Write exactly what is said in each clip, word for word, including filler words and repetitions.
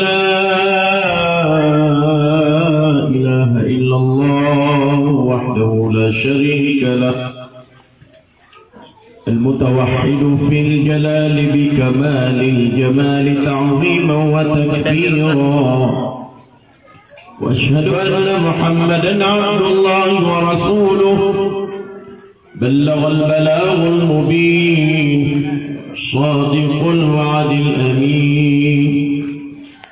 لا إله إلا الله وحده لا شريك له، المتوحد في الجلال بكمال الجمال تعظيما وتكبيرا. وأشهد أن محمدا عبد الله ورسوله، بلغ البلاغ المبين، صادق الوعد الأمين،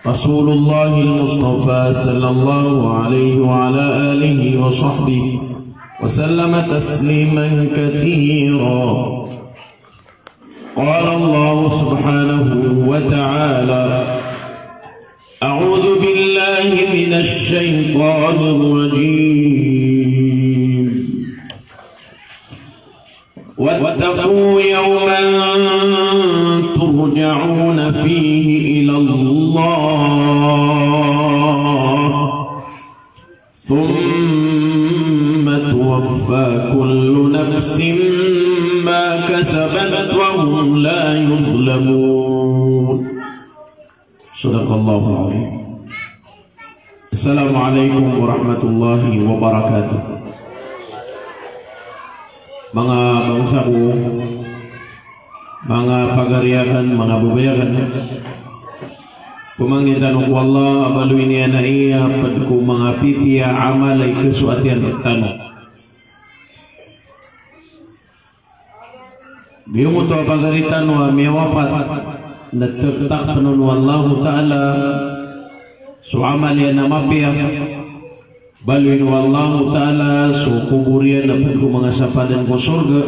رسول الله المصطفى صلى الله عليه وعلى آله وصحبه وسلم تسليما كثيرا. قال الله سبحانه وتعالى: أعوذ بالله من الشيطان الرجيم. واتقوا يوما ترجعون فيه إلى الله ثم توفى كل نفس ما كسبت وهم لا يظلمون. صدق الله العظيم. Assalamu alaikum warahmatullahi wabarakatuh. Manga bangsa ko, manga pagari akn, manga babay akn, pamangnin tano ko Allah a baloy niyan aya pd ko manga pipiya a amal a ikasoat iyan rktano. Giyangkoto a pagari tano a miyawapat na tktapn on o Allahu Ta'ala so amal iyan a mapiya. Baloyn o Allahu Ta'ala so kobor iyan a pd ko manga sapadan ko sorga.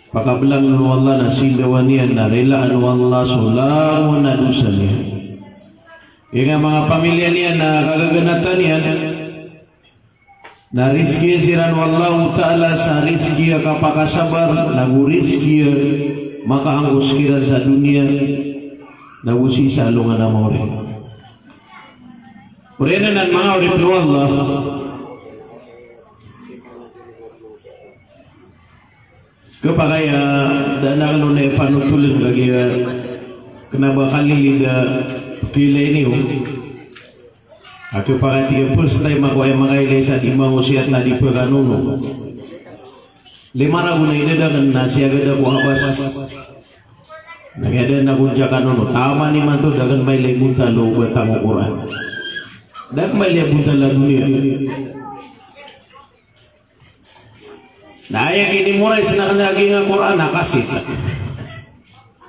Pakablangn o Allah na sindawan iyan na rilaan o Allah so langon a dosa niyan. Aya manga pamilya niyan na kagaganatan iyan na rizkian siran o Allahu Ta'ala sa rizki a kapakasabar, nago rizki a makaangkos kiran sa doniya, nago sii sa alongan a maori. Oriyan anan manga oripn o Allah. Khapakay a da akn on ipanotoln kagiya kna ba kalilid a pkhailay niyo. A khapakay tig a first time ako aya makailay sa di mangosiyat na di pkhanono. Lima ragon a inadn akn na siyagad ako a bas. Na kiyadaan ako diyaka nono. Taman imanto da akn mailay bontal o batang o Qur'an. Da akn mailay bontal a doniya. Na aya kinimorize akn a giyangkai a Qur'an a kasit.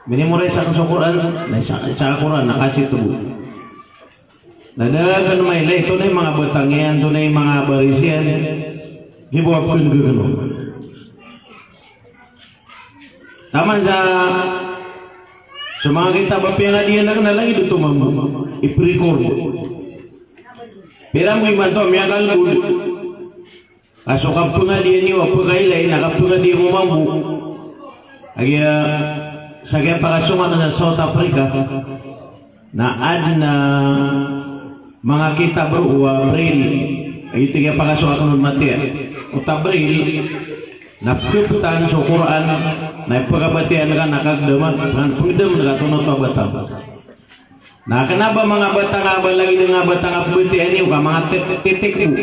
Minimorize akn so Qur'an, na isa, isa a Qur'an a kasit bo. Na da akn mailay, tonaa i manga batang iyan, tonaa i manga baris iyan. Di bo akn gagano. Taman sa, so manga kitab a piyangadian akn na lagid oto mambo. Ip-record. Pira mambo imanto a miyakalbod. Ka so kapangadian iyo a pkhailay na kapangadian ko mambo. Kagiya sa kiyapakasong akn sa South Africa na adn a manga kitab roo a Braille. Kagiya tig a kiyapakasong akn on matiya. Oto a Braille na pkhapetan so Qur'an na ipkhabatiyaan ka na kagdam, na pngdam ka tonaa oto a batang. Na kna ba manga batang a ba lagid a manga batang a pmbatiya niyo ka manga tit-, titik bo.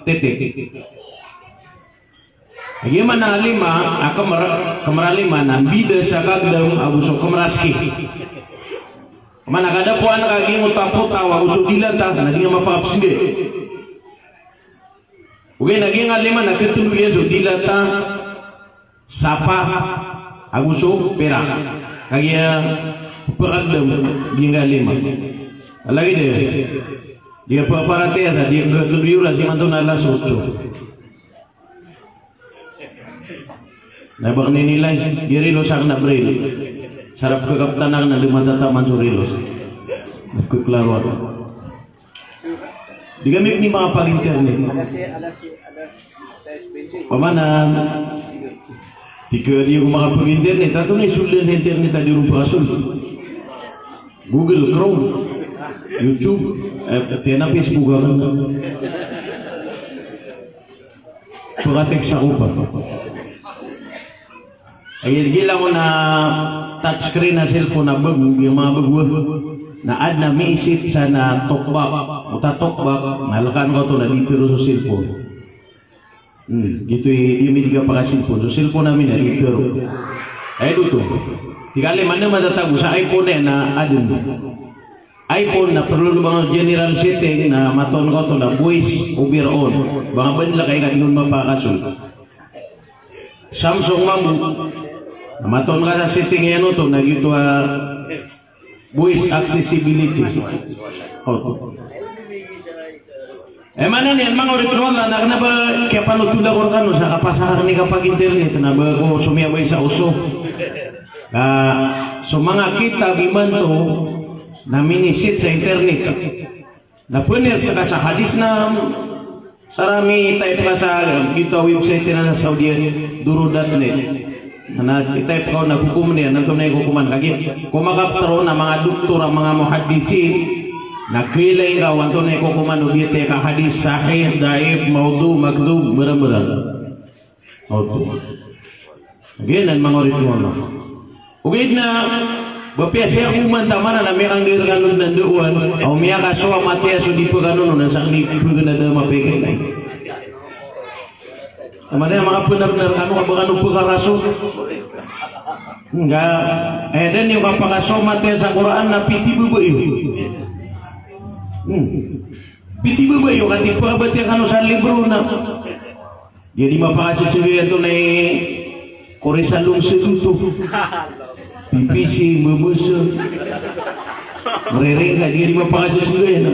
Titik. Aya maana a lima, a kmr, kmr a lima na mbida sa kagdam ago so kmr a ski. Maana ka da poan ka giyangkoto a potaw ago so dilata, na di nga mapakapsnday. Ogaid na giyangkai a lima na khatlo iyan so dilata, sapa, ago so pirak. Kagiya pkagdam giyangkai a lima. Lagid iyan. Di a paparatiyaya, di a khatlo iyan oras imanto na alas otso. Na ba kn inilay, di rilos akn a Braille. Sa rap khakaptan akn na di matataman so rilos. Khaklaro akn. Di kami pn i makapag-internet. Pamanan. Tig a di ako makapag-internet. Antonaa i sold sa internet a di ron pakasold? Google Chrome, YouTube, eh, tig iyan a Facebook ako. Paka-text ako pa. Ay, gila ko na touchscreen na cellphone na bag, yung mga bag, na ad na miisit sa na talkback, o ta talkback, na lakan ko to na di tero so cellphone. Hmm, gito i, di mi di ka paka cellphone. So cellphone ami na di tero. Ay, doto. Tig a lima na matatago sa iPhone na adn. iPhone na perlu lo bang general setting na maton ko to na voice over on. Bang a bandla ka ika di on mapakasoy. Samsung mambo na maton ka sa setting iyan oto na gito a voice accessibility. Oto. Eh, mana niyan, manga oripn o Allah, na kna ba kiyapanotola ko rkano sa kapasakar ni kapag-internet, na ba ko somiyabay sa oso. Ah, so manga kitab imanto na minisit sa internet. Na pnr ska sa hadis na sa ra mi-type ka sa gito a website iran sa Saudi, duru dot net. Na i-type ka on na kokoman iyan, antonaa i kokoman. Kagiya ko makaptharo na manga doktor a manga muhaddisin, na khailay ngka o antonaa i kokoman o biyatiya ka hadis, sahih, daif, mawdu, makdhub, mbran-mbran. Oto. Giyanan manga oripn o Allah. Ogaid na ba piya siya koman ta mana na miyakanggair kano dn a ndaowan, o miyakasowa matiya so di pkano na sakn i pgn a da mapikir. Mana manga pnarnar kano ka ba kano pkaraso. Nga, eh, da niyo kapakasowa matiya sa Qur'an na pitibaba iyo. Hmm. Pitibaba iyo, ka di pkabatiya kano sa libro na. Di a di mapakasisingay antonaa i kori sa lomsed oto. Pipisi, mbabasa. Mrereng ka, di a di mapakasisingay na.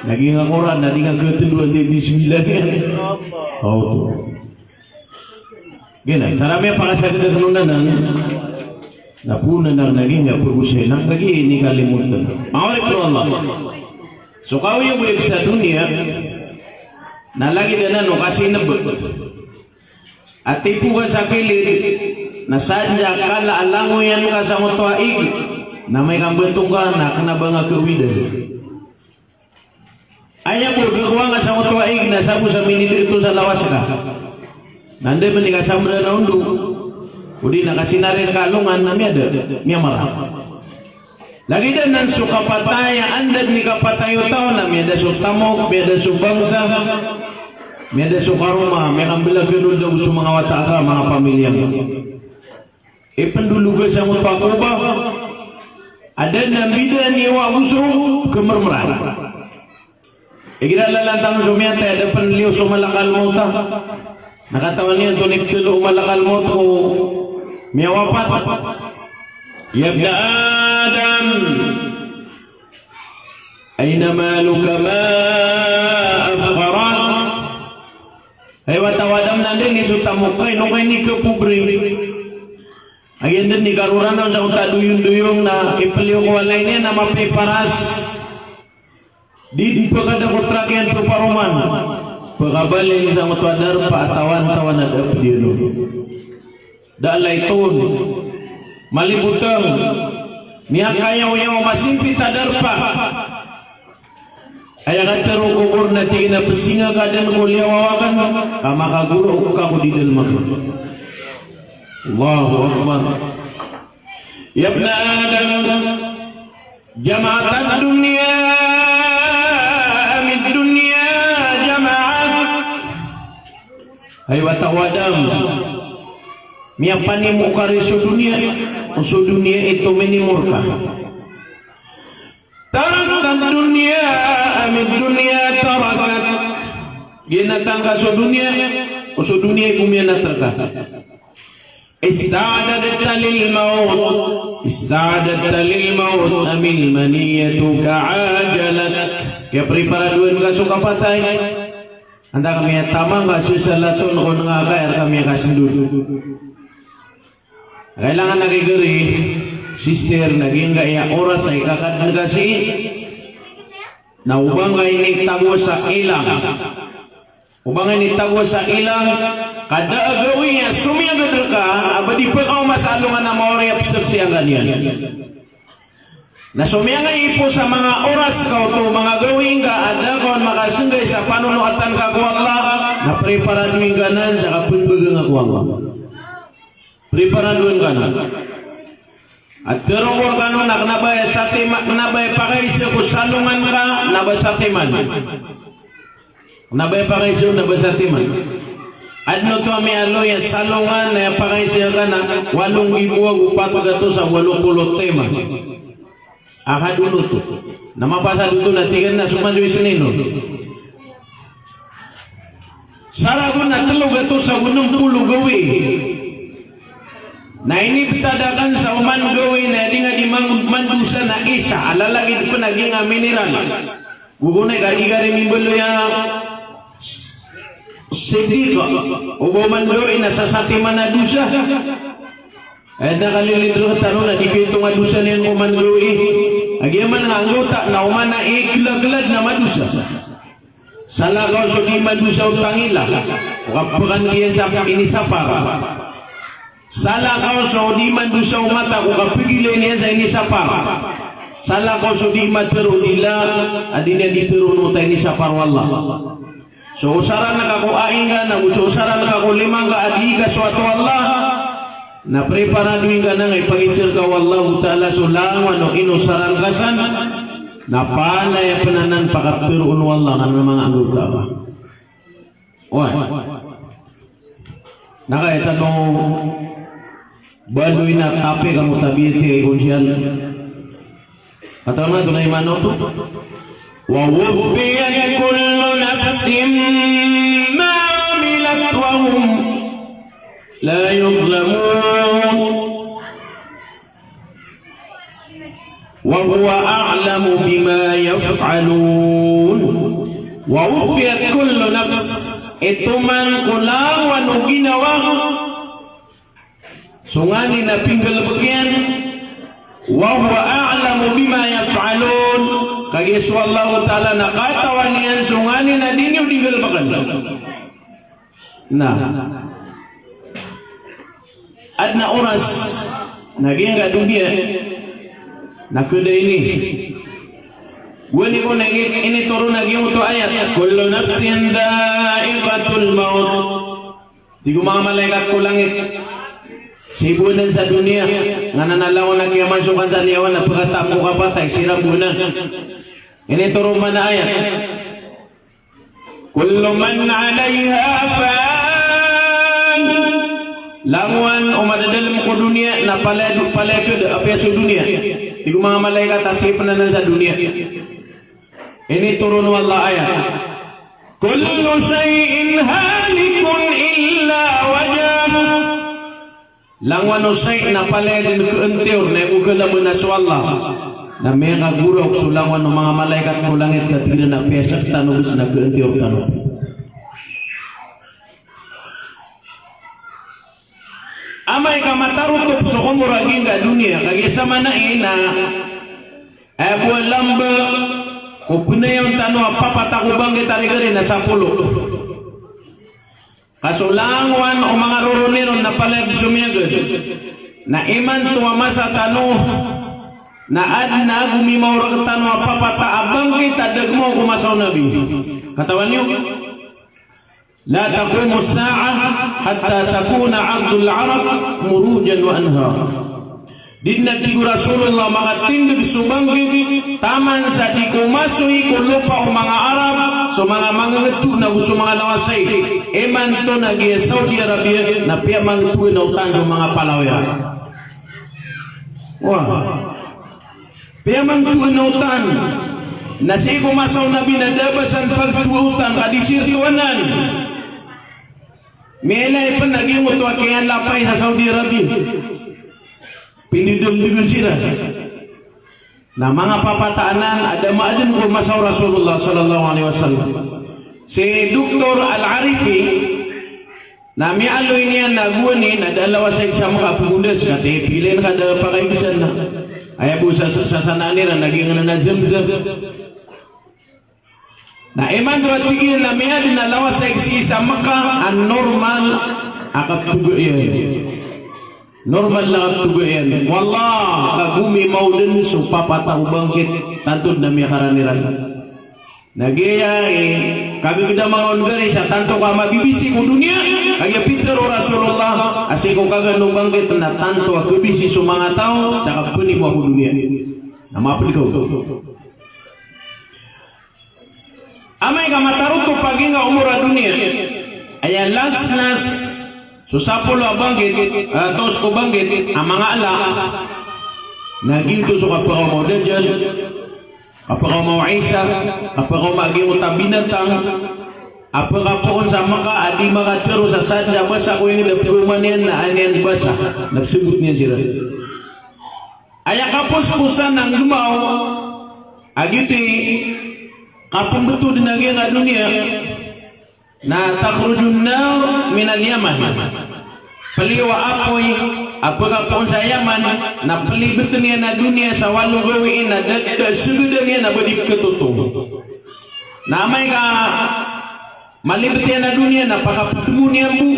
Na giyangkai a Qur'an na di ngka katndoan di bismillah. Oto. Giyanan, sa ra miyapakasakit a kano nanan. Na poonan a lagid nga pagosay na lagid ini kalimotan. Manga oripn o Allah. So kaoyagoyag sa doniya na lagid anan o kasinb. A tipo ka sa kilid na sadn sa kala a langoyan ka sangkoto a ig na amay ka mbatong ka na kna ba nga kaawidan. Aya bo a gagawa nga sangkoto a ig na sabo sa minideg oto sa lawas ka. Na anda man i kasamra na ondo. O di na kasinari rka alongan na miyada, miyamara. Lagid anan so kapatay, anda dn i kapatay o taw na miyada so tamok, miyada so bangsa, miyada so karoma, miyakamblagn on daw so manga wata ka, manga pamilya. Ipndolog ka sangkoto a koba a da dn a mbida niyo ago so kmrmran. Igira lalantang so miyatay a da pn liyo so malakal mawt a. Na katawan iyan antonaa i ptlo o malakal mawt ko miyawapat. Ya ibna Adam, aina maluka ma afqarak. Hay wata o Adam, na anda ini so tamok ka, ino ka ini kapobre. Lagid anan i karoranaw sangkoto a doyong-doyong na ipliyo ko walay niyan a mapiya i paras. Di dn pkada ko trak iyan pparoman. Pkabaling sangkoto a darpa a tawan-tawan a da a pdiyan on. Da a lay ton. Malibotang. Miyakayaw-yaw a masimpit a darpa. Aya katharo ko korna tig iyan a pzinga ka dn ko liyawaw akn, ka makagoraok ka ko di dalm akn. Allahu Akbar. Ya ibna Adam, jama'tad dunya am ad-dunya jama'atak. Hay wata o Adam, miyapanimo ka ri so doniya, o so doniya i tominimo rka. Taraktad dunya am ad-dunya tarakat. Ginanatan ka so doniya, o so doniya i komiyanat rka. Ista'dadta lil mawt, ista'dadta lil mawt am al-maniyatu ka'ajalat. Kiyapriparadowan ka so kapatay. Antaa ka miyataman ka so salat on, kon nga ka aya rka miyakasndod. Kailangan a gigari, sister, na giyangkaya oras a ikakadn ka sii na o ba nga initago sa ilang. O ba nga initago sa ilang, ka da a gawii a somiyagad rka a ba di pkaoma sa alongan a maori a pzaksian ka niyan. Na somiyangaipo sa manga oras ka oto, manga gawii ngka a da ka on makasnggay sa panonoatan ka ko Allah, na priparadowi ngka nan sa kapnbgan ka ko Allah. Preparadoan ka na. A tero ko rkano na kna ba aya satiman, kna ba aya pakaiza ko salongan ka, kna ba satiman. Kna ba aya pakaiza, kna ba satiman. Adn oto a miyaaloy a salongan na aya pakaiza ka na walo nggibo ago pat gatos ago walo polo timan. A ka doon oto. Na mapasad oto na tig iyan a so man so Isnin on. Saragon a telo gatos ago nem polo gawii. Na iniptad akn sa oman gawii na di nga di man, mandosa na isa a lalagid pn a giyangkai a mineral. Gogonay ka di ka di mimbaloy a s-, siddiq. O ba oman gawii na sasatiman a dosa. Aya na kalilid rktano na di kaitong a dosa niyan ko oman gawii. A giya man nga anggawta na oman a iklaglag na madosa. Salakaw so di madosa o tangila ko kapkandiyan sa inisapar. Salakaw so di madosa o mata ko kapgilay niyan sa inisapar. Salakaw so di matero o dila a di niyan di tero o mata inisapar o Allah. So osaran ka ko ai ngka na, so osaran ka ko lima ngka a di ka so ato Allah. Na preparado ingka na nga ipagizar ka o Allahu Ta'ala so langowan o inosaran ka san. Na palaya pn anan pakatero o Allah, kna manga anggawta. Oway. Na kaya tano baloy na tapi kamo tabiat i konsyan. Katawan ka antonaa i maana oto? Wa wuffiyat kullu nafsin ma amilat wa hum la yuzlamun. Wa huwa a'lamu bima yaf'alun. Wa wuffiyat kullu nafs. Ito man ko langowan o ginawa so nganin a pinggalbk iyan, wa huwa a'lamu bima yaf'alun. Kagiya so Allahu Ta'ala na katawan iyan so nganin a di niyo di nggalbkn. Na adn a oras na giyangkai a doniya na kda ini. Gowani ko na ini, initoron a giyoto a ayat, kullu nafsin dha'iqatul maut. Tig o manga malaikat ko langit, sii bo anan sa doniya, nganan a langon a kiyaman so kansan iyawan a pkataam ko kapatay, sii ran bo anan. Initoron man a ayat, kullu man 'alayha fan. Langowan o madadalm ko doniya na palaya do, palaya kd, apiya so doniya. Tig o manga malaikat a sii pn anan sa doniya. Initoron o Allah a ayat, kullu shay'in halikun illa wajhah. Langowan o shay' na palaya dn kaantiyor na aya bo kalaman a so Allah. Na miyakagoraok so langowan o manga malaikat ko langit ka tig iran a apiya sktano bs na kaantiyor tano. Amay ka matarotop so omor a giyangkai a doniya, kagiya sa maana i na aya bo a lamba ko bnayawn tano a papat a ko bangkit a tig ari na sapolo. Ka so langowan o manga roroni ron na palaya dn so miyagad. Na imanto a masa tano na adn a gomimaw rktano a papat a bangkit a dagmaw ko masa o Nabi. Katawan iyo? La taqumus sa'ah hatta takuna ardul Arab murujan wa anhar. Di dn, a tig o Rasulullah, makatindg so bangkit taman sa di komasoy ko lopa o manga Arab so manga mangngto nago so manga lawasayg. Imanto na giya Saudi Arabia na piyamangngto na otan so manga palawaya. Wah. Piyamangngto na otan. Na sii ko masa o Nabi na da ba san pagto a otan ka disirto anan. Miyailay pn a giyoto a kiyalapay sa Saudi Arabia. Pinidamdgn siran. Na manga papat anan a da maadn ko masa o Rasulullah sallallahu alaihi wasallam. Si Doktor Al-Arifi, na miyaaloy niyan a gowani na da a lawasayg sa Mekka a pgondas, na tig iyan, pila ka da a pakaigsan na. Aya bo sa, sa, sasanaan iran na giyangkanan a Zamzam. Na imanto a tig iyan na miyadn a lawasayg sii sa Mekka a normal a kaptoga iyan. Normal a kaptoga iyan. Wallah, ka gomimaw dn so papat a bangkit, tanto dn a miyakarani ran. Na giya i kagagdam a manga on gari sa tanto ka mabibisi ko doniya, Kagiya pitharo o Rasulullah a sii ko kagaan o bangkit na tanto a kabisi so manga taw sa kapanimo ko doniya. Na mapd ka oto. Amay ka matarotop a giyangkai a omor a doniya, aya last, last so sapolo a bangkit, ah, taos ko bangkit a manga ala, na giyoto so kapakaoma o Dajjal, kapakaoma o Isa, kapakaoma a giyangkoto a binatang a pkapoon sa Makkah a di makatharo sa sadn a basa ko ingd a pkaoma niyan na an iyan basa na psbot iyan siran. Aya kaposposan a nggmaw a giyoto i kapmbtod a giyangkai a doniya na takhrujun nar minal Yaman. Pliyo a apoy a pkapoon sa Yaman na plibtn iyan a doniya sa walo gawii na da, da sgdn iyan a ba di pkhatotong. Na amay ka malibt iyan a doniya na pakaptmo niyan bo,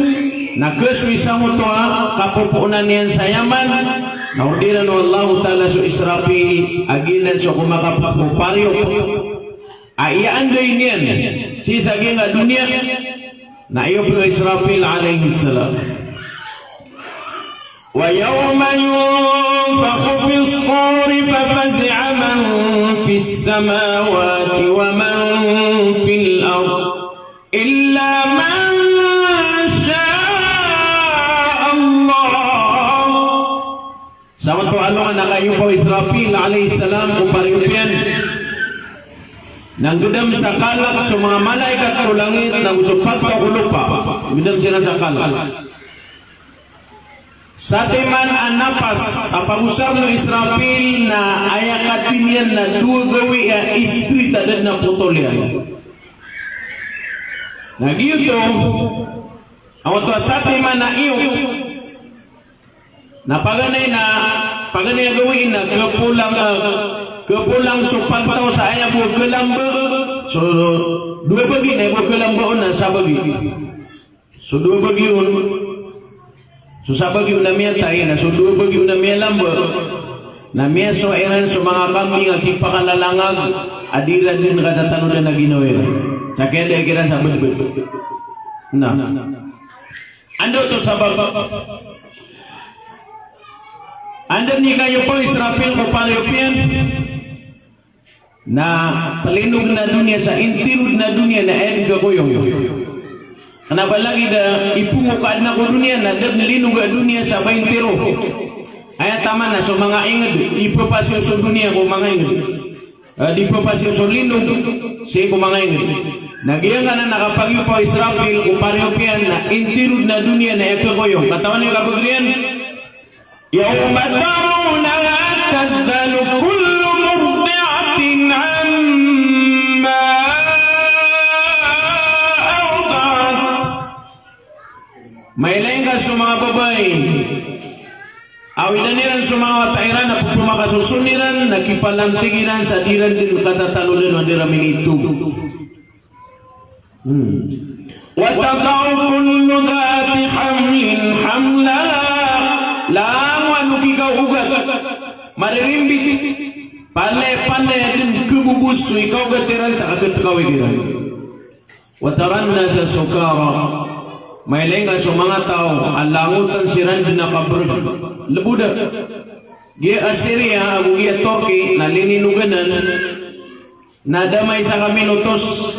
na kasoy sangkoto a kapopoonan iyan sa Yaman, na ordiran o Allahu Ta'ala so Israfil a giyanan so komakaptmo, pariyop. A iyaanday niyan sii sa giyangkai a doniya, na iyop o Israfil alayhis salam. Wa yawma yunfakhu fis suri fa fazi'a man fis samawati wa man fil ard illa man sha Allah. Sangkoto a alongan a kaiyop o Israfil alayhis salam ko pariyop iyan, na nggdam sa kalk so manga malaikat ko langit nago so pagtaw ko lopa. Nggdam siran sa kalk. Satiman a napas a pagosarn o Israfil na aya kati niyan na dowa gawii a straight a da dn a potol iyan. Na giyoto, angkoto a satiman a iyop, na paganay na, paganay a gawii na khapolang, ah, khapolang so pagtaw sa aya bo a khalamba, so dowa bagi na aya bo a khalamba on na sabagi. So dowa bagi on, so sabagi on na miyatay, na so dowa bagi on na miyalamba, na miyasowa iran so manga kambing a kipakalalangag a di iran dn katatanodan a ginawa iran. Sa kiyadaya kiran sa badbad. Na anda oto sabap? Anda i kaiyop o Israfil ko pariyop iyan? Na tlinog na doniya sa intiro dn a doniya na aya dn khakoyong. Kna ba lagid a ipongo ka adn a ko doniya na da dn linog a doniya sa ba intiro. Aya taman na so manga ingd, di ppasiyo so doniya ko manga ingd. Eh, di ppasiyo so linog sii ko manga ingd. Na giyangkanan a kapagiyopa o Israfil ko pariyop iyan na intiro dn a doniya na aya khakoyong. Katawan iyo kabagr iyan? Yawma tarawnaha tadhhalu kullu murdi'atin amma arda'at. Mailay ngka so manga babay a awidan iran so manga wata iran a pphmakasoson iran na kipalantig iran sa di iran dn katatanodan o di iran minitog. Hmm. Wa tada'u kullu dhati hamlin hamlaha. Langon o kikaogat, maririmbit, palaya, palaya dn khabobos so ikaogat iran sa kakhatkawig iran. Wa taran nasa sukara. Mailay ngka so manga taw a langotan siran dn a kabrg. Lbo da. Giya Assyria ago giya Turkey na lininoganan. Na da maisa ka minotos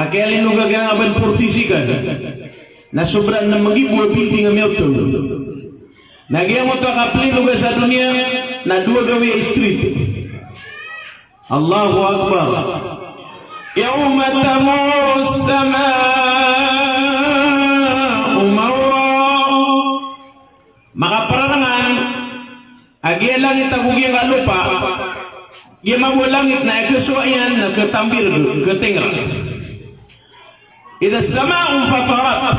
a kiyalinoga kiran a ba forty second. Na sobra na manggibo a building a miyaotol. Na giyangkoto a kaplinoga sa doniya na dowa gawii a street. Allahu Akbar. Yawma tamurru as-sama'u mawra. Makaprarangan a giya langit ago giyangkai a lopa, giya mabo a langit na aya khasowa iyan na khatambir, khatingra. Idha as-sama'u infatarat.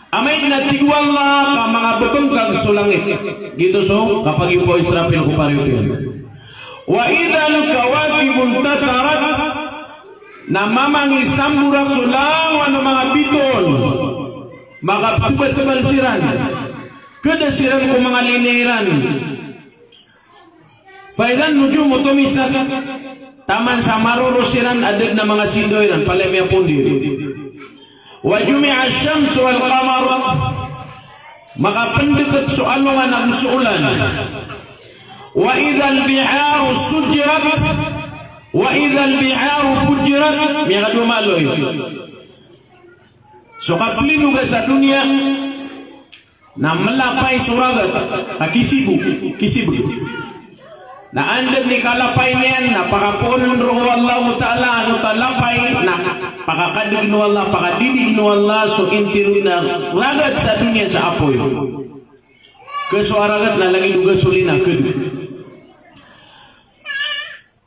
Amay na tig o Allah ka manga babangkag so langit. Giyoto so kapagiyopa o Israfil ko pariyop iyan. Wa idhal kawakibu intatharat. Na mamangi samborak so langowan o manga bitoon. Makaptbtbal siran. Khada siran ko manga liniya iran. Fa idhan nujumu tumisat. Taman sa maroro siran a da dn a manga sindaw iran, palaya miyapondir. Wa jumi'a ash-shamsu wal qamar, makapndkt so alongan ago so olan. Wa idhal biharu sujjirat, wa idhal biharu fujjirat, miyakadowa maloy. So kaplinoga sa doniya, na mlapay so ragat, na kisibo, kisibg. Na anda dn i kalapay niyan, na pakapoon roo o Allahu Ta'ala, antaa lapay, na pakakadgn o Allah, pakadidgn o Allah so intiro na ragat sa doniya sa apoy. Ka so ragat na lagid o gasolina, kd.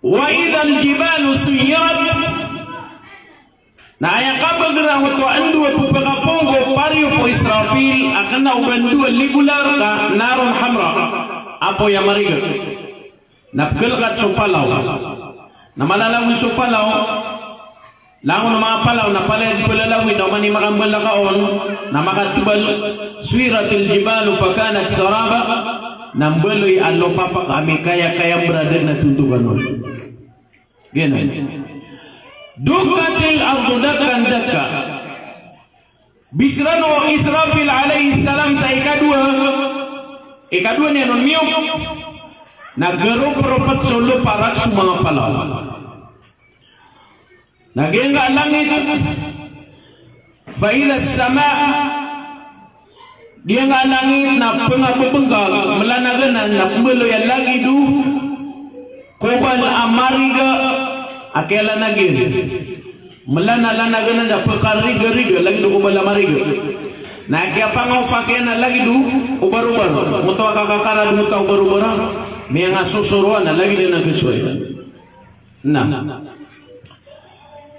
Wa idhal jibalu suyyirat. Na aya kabagr angkoto a ndowa pphakapoon ko pariyo ko Israfil a kna o ba ndowa ligolar ka narun hamra, apoy a mariga. Na pkhalkat so palaw. Na malalagoy so palaw. Langon o manga palaw na palaya di plalalagoy na oman i makambalaka on, na makatbal. Suyiratil jibalu fakanat saraba, na mbaloy a lopapak a mikayakayambra dn a tontokan on. Giyanan. Dukkatil ardu dakkan dakka. Bisran o Israfil alayhis salam sa ikadowa, ikadowa niyan on miyok, na garopropt so lopa rakhs o manga palaw. Na giyangkai a langit, fa idhas sama, giyangkai a langit na pngabbngkag, mlanagan anan, na pmbaloy a lagid o kobal a mariga a kiyalanag iyan. Mlana, lanagan anan a pkarigariga, lagid o kobal a mariga. Na kiyapangaopak iyan a lagid o obarobar. Oto a kakakarad oto a obarobar, miyangasosoro anan a lagid anan a kasowa iyan. Na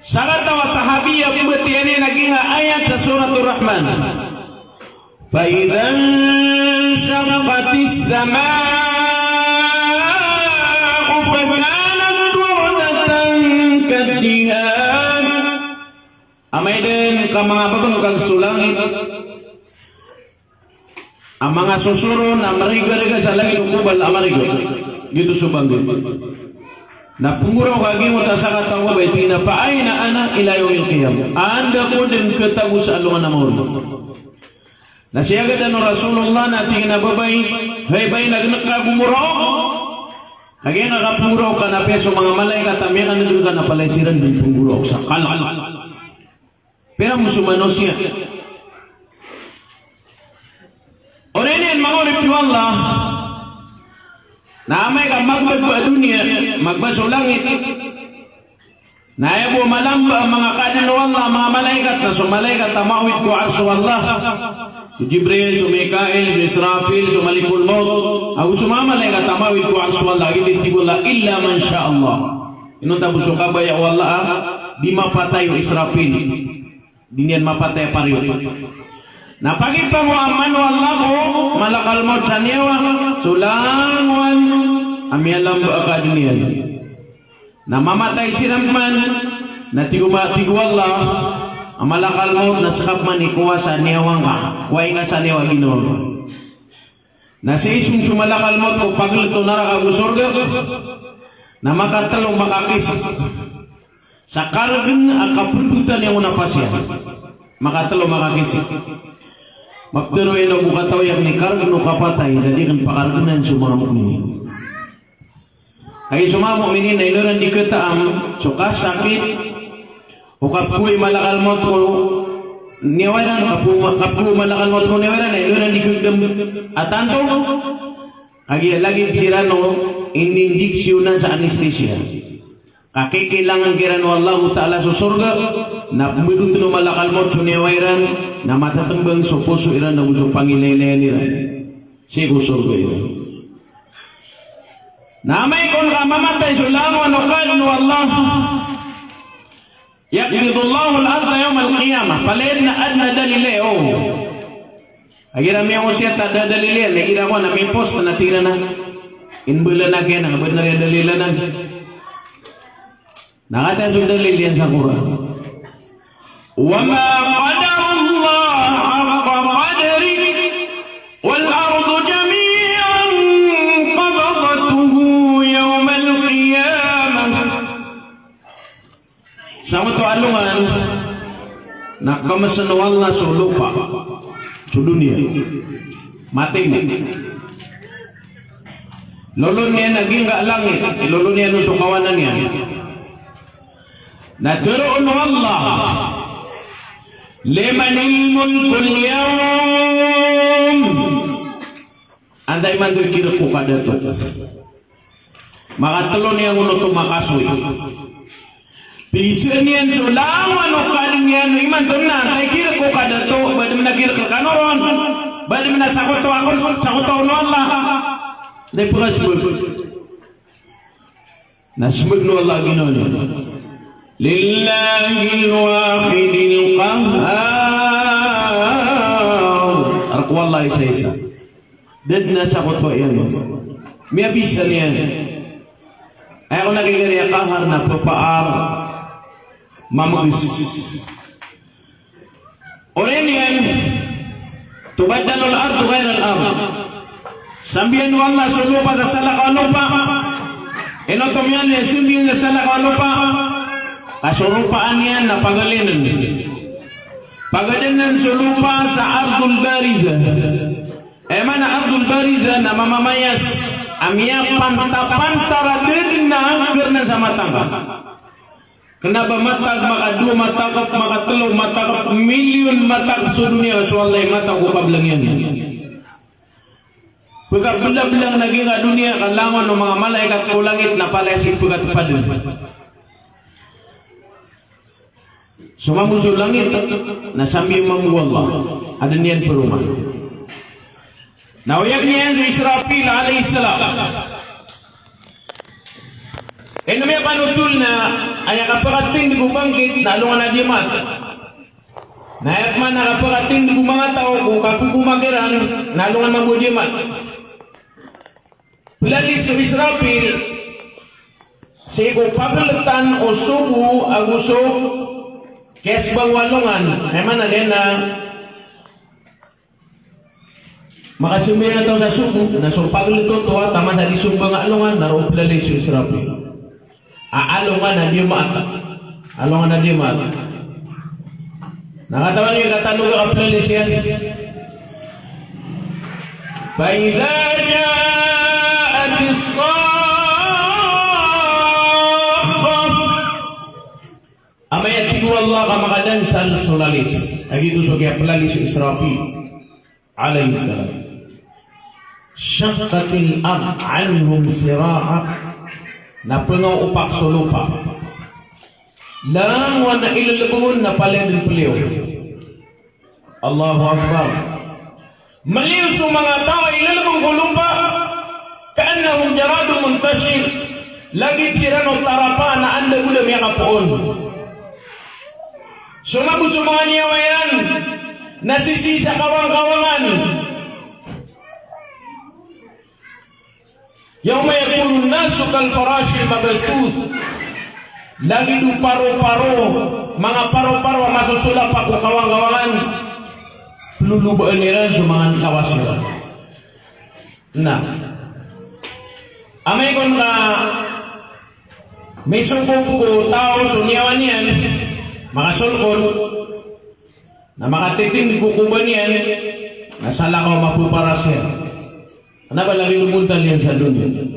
sakataw a sahabi a pmbatiya niyan a giyangkai a ayat sa Suratur Rahman. Fa idha inshaqqatis sama'u fa kanat wardatan kad dihan. Amay dn ka manga babangkag so langit a manga sosoro na marigariga sa lagid o kobal a mariga. Giyoto so banggi. Na pnggoraok a giyoto a sakataw a babay, tig iyan a, "Fa ayna ana ila yawmil qiyamah?" Anda ako dn khatago sa alongan a maori? Na siyagadan o Rasulullah na tig iyan a babay, "Hay babay, na gnka gomoraok." Kagiya nga kapngoraok ka na apiya so manga malaikat a miyakan'g rka na palaya siran dn pnggoraok sa kala. Pira mo so manosiya. Oriyan iyan manga oripn o Allah. Na amay ka magbaba a doniya, magbaba so langit. Na aya bo a malamba a manga kadn o Allah, manga malaikat, na so malaikat a maawid ko Arsh o Allah. So Jibril, so Mikail, so Israfil, so Malikul Maut. Ago so manga malaikat a maawid ko Arsh o Allah, giyoto i tig o Allah, illa man sha Allah. Inonta bo so kabaya o Allah a di mapatay o Israfil. Di niyan mapatay a pariyo. Na pakipangoaman o Allah ko malakal maut sa niyawa so langowan a miyalamba a kadn iyan. Na mamatay siran pman, na tig o ma-, tig o Allah a malakal maut na ska pman i kowa sa niyawa ngka, kowai ngka sa niyawa a ginawa ngka. Na sii son so malakal maut ko paglto o naraka ago sorga, na makatlo makakisik. Sa kargn a kapndotan iyan o napas iyan. Makatlo makakisik. Maptharo iyan o bo kataw iyan i kargn o kapatay, na di akn pakargnan so manga mu'minin. Kagiya so manga mu'minin na ino iran di khataam so kasakit o kapkowai o malakal maut ko niyawa iran, kapkowai o ma-, kapkowai o malakal maut ko niyawa iran, na ino iran di khagdam a tanto. Kagiya lagid siran o ininjeksyonan sa anesthesia. Ka kikilangan kiran o Allahu Ta'ala so sorga, na pmbdotn o malakal maut so niyawa iran, na matatmbang so poso iran ago so pangilaylayan iran sii ko sorga iran. Na amay kon ka mamatay so langowan o kadn o Allah, yaqbidullahul arda yawmal qiyamah. Palaya dn a adn a dalil iyan, o. Igira miyangosiyat a da-, dalil iyan, igira ko na mipost na tig iran a, inbalan a kiyan a, bnar iyan dalil anan. Na katii so dalil iyan sa Qur'an. Wa ma qadarullaha haqqa qadrihi wal ardu jami'an qabdatuhu yawmal qiyamah. Sa oto a alongan, Na kamesen o Allah so lopa, so doniya. Matimo. Lolon iyan a giyangkai a langit, lolon iyan on so kawanan iyan. Na teroon o Allah, "Limanil mulkul yawm?" Antaa imanto i kirek ko kadato? Makatelo niyan oto makasoy. Pigisaan iyan so langowan o kaadn iyan o imanto na antaa i kirek ko kadato, ba den a kirek rekano ron, ba den a sakoto akn, sakoto akn o Allah. Antaa i pekasebag? Na sembag o Allah ginawa niyan, "Lillahil wahidil qahhar." Ar ko Allah a isaisa. Da den a sakoto iyan. Miyabisa niyan. Aya kon a gigari a qahar na pepaar, mameges. Oriyan iyan, "Tubaddalul ardu ghairal ard." Sambiyan o Allah so lopa sa salakaw a lopa. Ino tomiyan iyan sambiyan sa salakaw a lopa? Ka so ropaan iyan na pagalinen. Pagadenen so lopa sa ardul barizah. Aya maana a ardul barizah na mamamayas a miyapantapantara, da den a angker nan sa matag. Kena ba matag, makadowa matag, makatelo matag, miliyon matag so doniya, so Allah i matag ko kablang iyan. Pekabelabelangn a giyangkai a doniya, ka langon o manga malaikat ko langit na palaya sii pekatepaden. So mambo so langit na sambi mambo o Allah, aden iyan peroman. Na oyag niyan so Israfil alayhis salam. Ino miyapanothol na aya kapakatindeg o bangkit na alongan a di maat. Na aya pman a kapakatindeg o manga taw ko kakokomak iran na alongan mambo a di maat. Pelalis so Israfil sii ko pageletan o sobo ago so kiyasebang o alongan. Aya maana niyan na makasembayang a taw sa sobo, na so pagelet oto a taman sa di sombang a alongan, na roo pelalis so Israfil. A alongan a di maat. Alongan a di maat. Na katawan iyo i katanoga a pelalis iyan. Fa idha ja'atis sakhkhah. Amay a tig o Allah ka makadansal so lalis. A giyoto so kiyapelalis o Israfil alayhis salam. Shaqqatil ard anhum sira'an. Na pengaopak so lopa. Langowan a ilelebeng on na palaya den peleyo. Allahu Akbar. Meliyo so manga taw a ilelebeng ko lopa, ka'annahum jaradun muntashir. Lagid siran o tarapa na anda bo da miyakapoon. So mambo so manga niyawa iran na sisii sa kawangkawangan. Yawma yakunun nasu kal farashil mabthuth. Lagid o paroparo, manga paroparo a masosolapa ko kawangkawangan, pelolobaen iran so manga tawas iran. Na amay kon ka misokob ko taw so niyawa niyan, makasolkol, na makatitindeg ko koba niyan, na salakaw a mapeparas iyan. Kena ba lagid o bontal iyan sa doniya.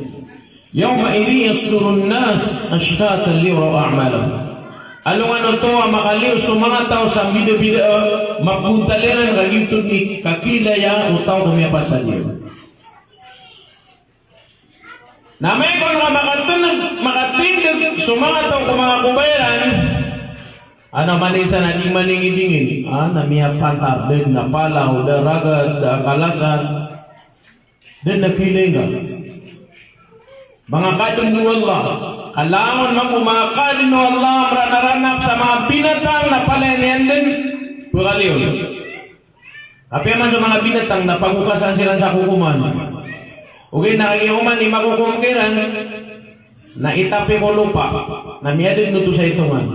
Yawma idhin yasdurun nas ashtatan liyuraw a'malahum. Alongan oto a makaliyo so manga taw sa mbidabida a mapbontal iran, ka giyoto i kakilaya o taw ko miyapasad iyan. Na amay kon ka makatindeg, makatindeg so manga taw ko manga koba iran, a na manisa na di maningidingin, a na miyapantar, da den a palaw, da ragat, da kalasan, da den a kilinga. Manga kaadn o Allah, ka langon mambo manga kaadn o Allah, mranaranap sa manga binatang na palaya niyan den pekaliyon. Apiya man so manga binatang na pagokasan siran sa kokoman. Ogaid na kagiya oman i makokom kiran, na itapi ko lopa, na miyadn oto sa itongan.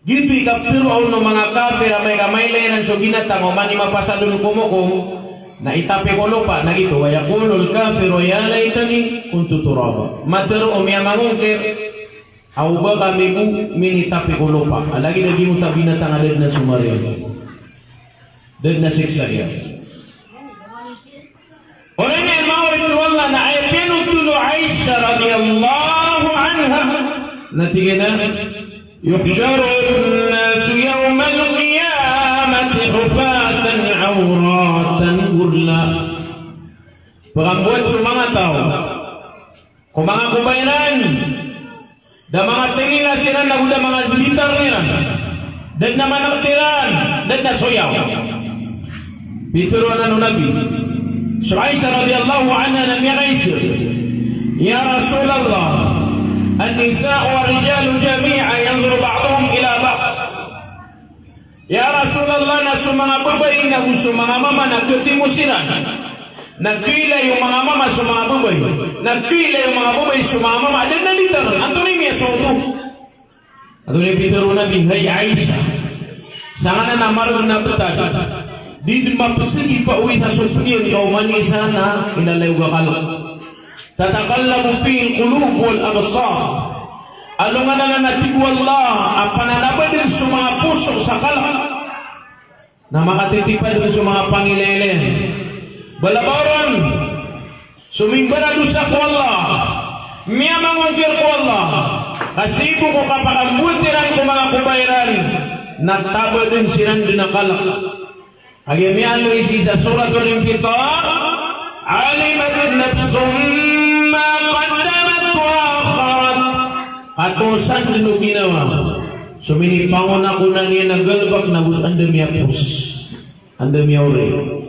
Giyoto i kaptharoa on o manga kafir amay ka mailay iran so binatang oman i mapasad on komokom, na itapi ko lopa, na giyoto, wa yaqulul kafiru ya laytani kuntu turaba. Matharo o miyamangongkir, Aw ba kami bo minitapi ko lopa. A lagid a giyoto a binatang a da dn a somariya. Da dn a siksa iyan. Oriyan iyan manga oripn o Allah na aya piyanothol o Aisha radiyallahu anha na tig iyan a, "Yuhsharun nasu yawmal qiyamati hufatan uratan ghurla." Pkamboat so manga taw ko manga kobay iran, da manga tngila siran ago da manga litar iran, da dn a mankt iran, da dn a soyaw. Pitharo anan o Nabi so Aisha radiyallahu anha na miyakaisa, "Ya Rasulallah, an-nisa'u war-rijalu jami'an yanzuru ba'duhum ila ba'd." Ya Rasulallah, na so manga babay na go so manga mama na khatimo siran. Na khailay o manga mama so manga babay. Na khailay o manga babay so manga mama. Da dn a litar. Antonaa i miyasogo? Antonaa i pitharo o Nabi, hay Aisha. Sangkanan a margn a btad, di dn mapsgi paowi sa sopn iyan ka oman i isa na inalay o kalk. Tataqallabu fihil qulub wal absar. Alongan anan a tig o Allah a pananabadan so manga poso sa kalk. Na makatitipa dn so manga pangilaylay. Bala ba ron so mimbaradosa ko Allah, miyamangongkir ko Allah, ka sii bo ko kapakamboat iran ko manga kobay iran, na tabadan siran dn a kalk. Kagiya miyaaloy sii sa Suratul Infitar, "Alimat nafsun ma qaddamat wa akharat." Katosan dn o ginawa so minipangona-kona niyan a galbk na go anda miyapos, anda miyaori.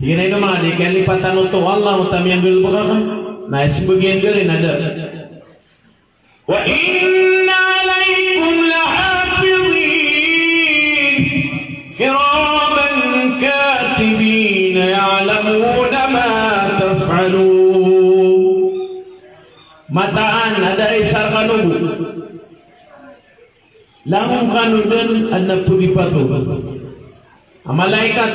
Tig iyan a ino manga di, kiyalipatan oto o Allah oto a miyanggalbk akn, na aya sii bo giyanggalin a da. Wa inna alaykum lahafidhin kiraman katibin ya'lamuna ma taf'alun. Mataan a da a isa rkano bo, langon kano dn a adn a podipato a malaikat.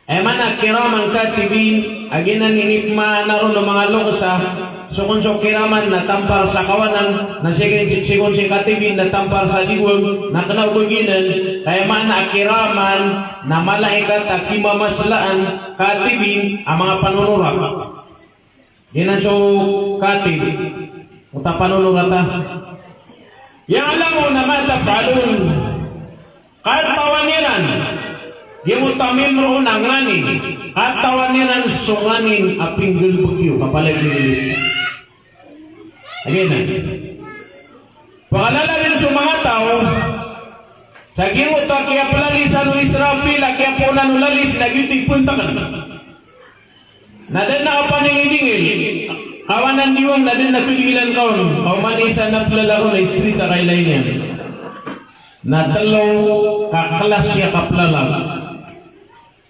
Aya maana a kiraman katibin, a giyanan i inipmaana ron o manga loks a so kon so kiraman na tampar sa kawanan, na sii kon si, sii kon si katibin na tampar sa diwang, na kna o ba giyanan. Ka aya maana a kiraman na malaikat a kimamaslaan, katibin a manga panonorat. Giyanan so katib, oto a panonorat a. Ya'lamuna ma taf'alun. Katawan iran. Giyoto a mimroon a nganin. Katawan iran so nganin a pinggalbk iyo, kapalaya pinggalbk iyo. Giyanan. Pagalalan so manga taw, sa giyoto a kiyaplalisan o Israfil a kiyapoonan o lalis na giyoto i pntakn. Na da dn a kapaningidingil, kawanan diwang na da dn a kidingilan ka on, ka oman i isa na plala on na straight a kailay niyan. Na tlo ka klasi a kaplala.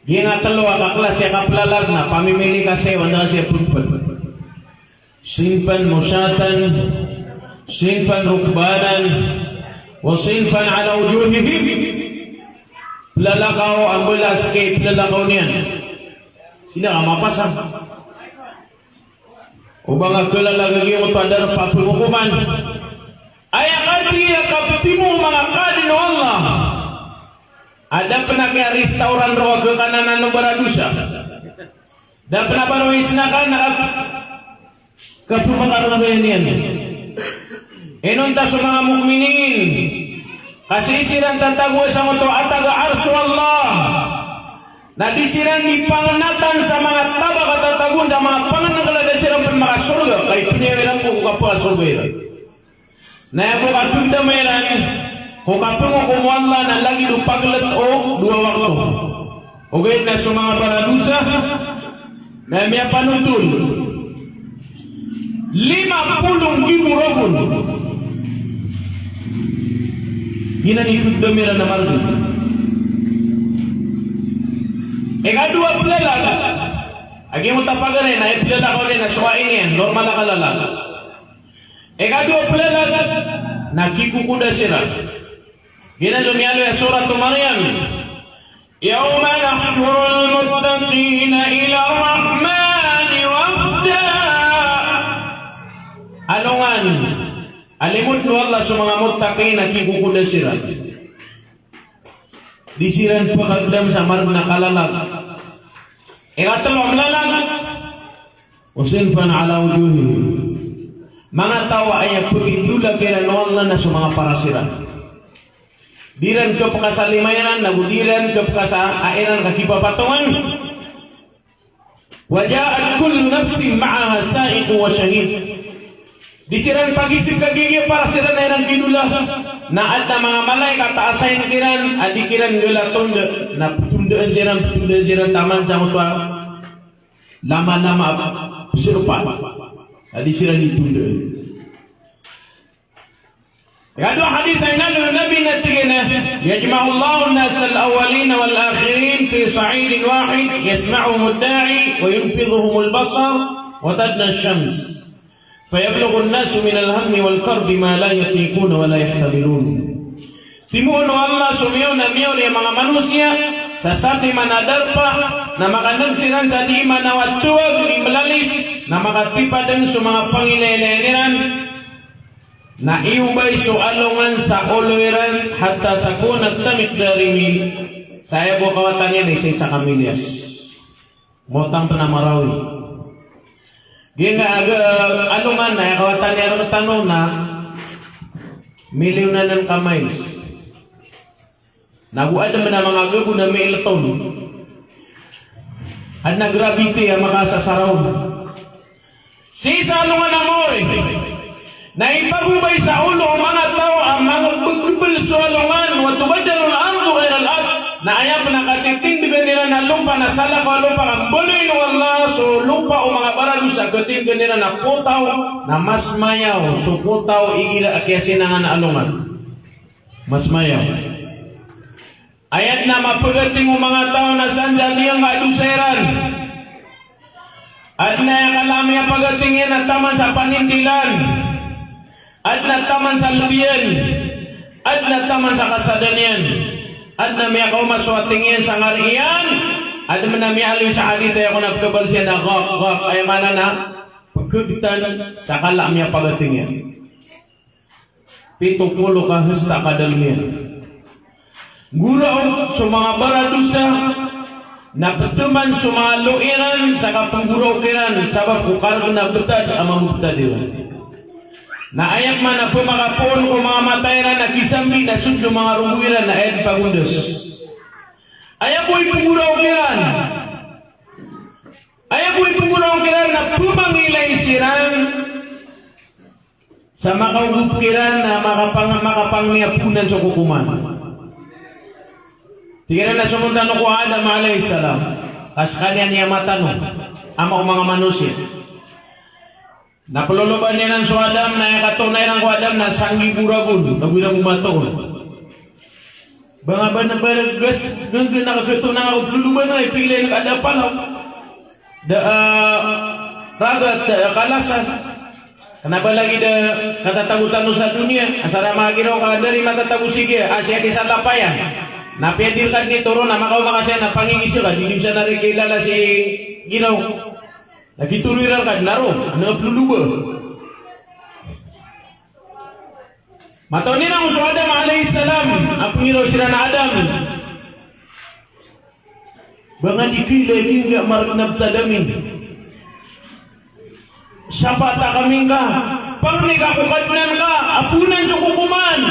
Giya tlo a kaklasi a kaplala na pamimili ka saya, o anda ka saya pnpn. Sinfan mushatan, sinfan rukbanan, wa sinfan ala wujuhihim. Plala ka o a mbala a ska i plala ka o niyan. Sii da ka mapasang. O ba nga klala ka giyoto a darpa a pngokoman. Aya katii a kaptimo o manga kaadn o Allah. A da pn a kiyarestauran roo a khakanaan o baradosa. Da pn a ba roo isnakan a kap-, kapmakarnga iyan. Inonta so manga mu'minin, ka sii siran tatagoa sangkoto a taga Arsh o Allah. Na di siran di pangnatan sa manga tabak a tatagoon sa manga pangnngkla a da siran pn makasorga, ka ipnaya iran ko kapakasorga iran. Na aya bo kapgdama iran ko kapngokom o Allah na lagid o paglt o dowa wakto. Ogaid na so manga baradosa na miyapanothol lima polo nggibo ragon. Giyanan i pgdama iran a margn. Ikadowa plalag, a giyoto a paganay na aya plalag o di na so ai niyan, normal a kalala. Ikadowa plalag na kikokoda siran. Giyanan so miyaaloy a Suratu Maryam. Yawma nahshurul muttaqina ilar rahmani wafda. Alongan A limod o Allah so manga muttaqin a kikokoda siran. Di siran pkagdam sa margn a kalalag. Ikatlo a mlalag, wa sinfan ala wujuhihim. Manga taw a aya pkidolak iran o Allah na so manga paras iran. Di iran khapkasalima iran, nago di iran khapkasa a iran kakipapatongan. Wa ja'at kullu nafsin ma'aha sa'iqun wa shahid. Di siran pagisik a giya paras iran a iran kidolak. Na adn a manga malaikat a assign kiran, a di kiran nggala tonda. Na ptondaan siran, ptondaan siran taman sa oto a lamalama a pzerpa. A di siran di tondaan. Aya hadith a inaloy o Nabi na tig iyan a, "Yajma'u Allahu an-nasa al-awwalina wal-akhirin fi sa'idin wahid, yasma'uhum ad-da'i wa yunfidhuhum al-basar wa tadnu ash-shams. Fayablughu an-nasu min al-hammi wal-karbi ma la yutiqun wa la yahtamilun." Timoon o Allah so miyaona a miyaori a manga manosiya sa satiman a darpa, na makan'g siran sa dii manawat tawag i mlalis, na makatipa dn so manga pangilaylayan iran. Na iyobay so alongan sa olo iran, hatta takuna kamiqdari mil. Sa aya bo kawatan iyan na isa-isa ka milyas. Motang pn a Marawi. Giyangkai a alongan na aya kawatan iyan rktano na milyonan ka miles. Nago adn a manga gago na miilton. Adn a gravity a makasasaraw. Sii sa alongan a Marawi. Na ipagobay sa olo o manga taw a manga bgbbl so alongan, wa tubaddalu al-ardu ghayra al-ard. Na aya pn a katitindgan iran a lopa na salakaw a lopa ka mbaloyin o Allah so lopa o manga baradosa, katindgan iran a potaw, na mas mayaw so potaw igira a kiyasinangan a alongan. Mas mayaw. Aya dn a mapagating o manga taw na san sa diyangka a dosa iran. Adn a aya kala a miyapagating iyan na taman sa panintilan. Adn a taman sa lbiyan. Adn a taman sa kasadan iyan. Adn a miyakaoma so ating iyan sa ngari iyan. Adn a miyaaloy sa hadith a aya kon a pkhabals iyan a ghaq, ghaq. Aya maana na pkhagtan sa kala a miyapagating iyan. Pito polo ka hsta ka dalm iyan. Goraok so manga baradosa, na ptman so manga lo iran sa kapnggoraok iran, sabap ko kargn a btad a mambbtad iran. Na aya pman a pmakapoon ko manga mata iran a kisambi na so dn o manga rogo iran na aya dn pagondas. Aya bo i pnggoraok iran. Aya bo i pnggoraok iran na pmangilay siran sa makaogop kiran na makapang-, makapangni a ponan so kokoman. Tig iran a somon tano ko Adam alayhis salam, ka skaniyan i ama tano, ama o manga manosiya. Na ploloban iran so Adam, na aya katoona iran ko Adam na sanggibo ragon, ago iran bo matoon. Ba nga ba na ba gas, ganggan a kagatoon a ploloban a ipilay na kada palaw. Da, ah, ragat, da, ah, kalasan. Kna ba lagid a katatago tano sa doniya, asar a manga giraw ka da ri matatago sii giya, a sii a di sa lapayan. Na piya di rka dn itoron a makaoma ka siya na pangigisa ka, di di sa na ri kilala si giraw. Na kitoro iran rka dn a ro, na ploloba. Mataw niyan so Adam alayhis salam, a pngiraw siran a Adam. Ba nga di khailay di nga margn a btad ami. Sapata kami ngka, pangni ka ko Kadnan ka a ponan so kokoman.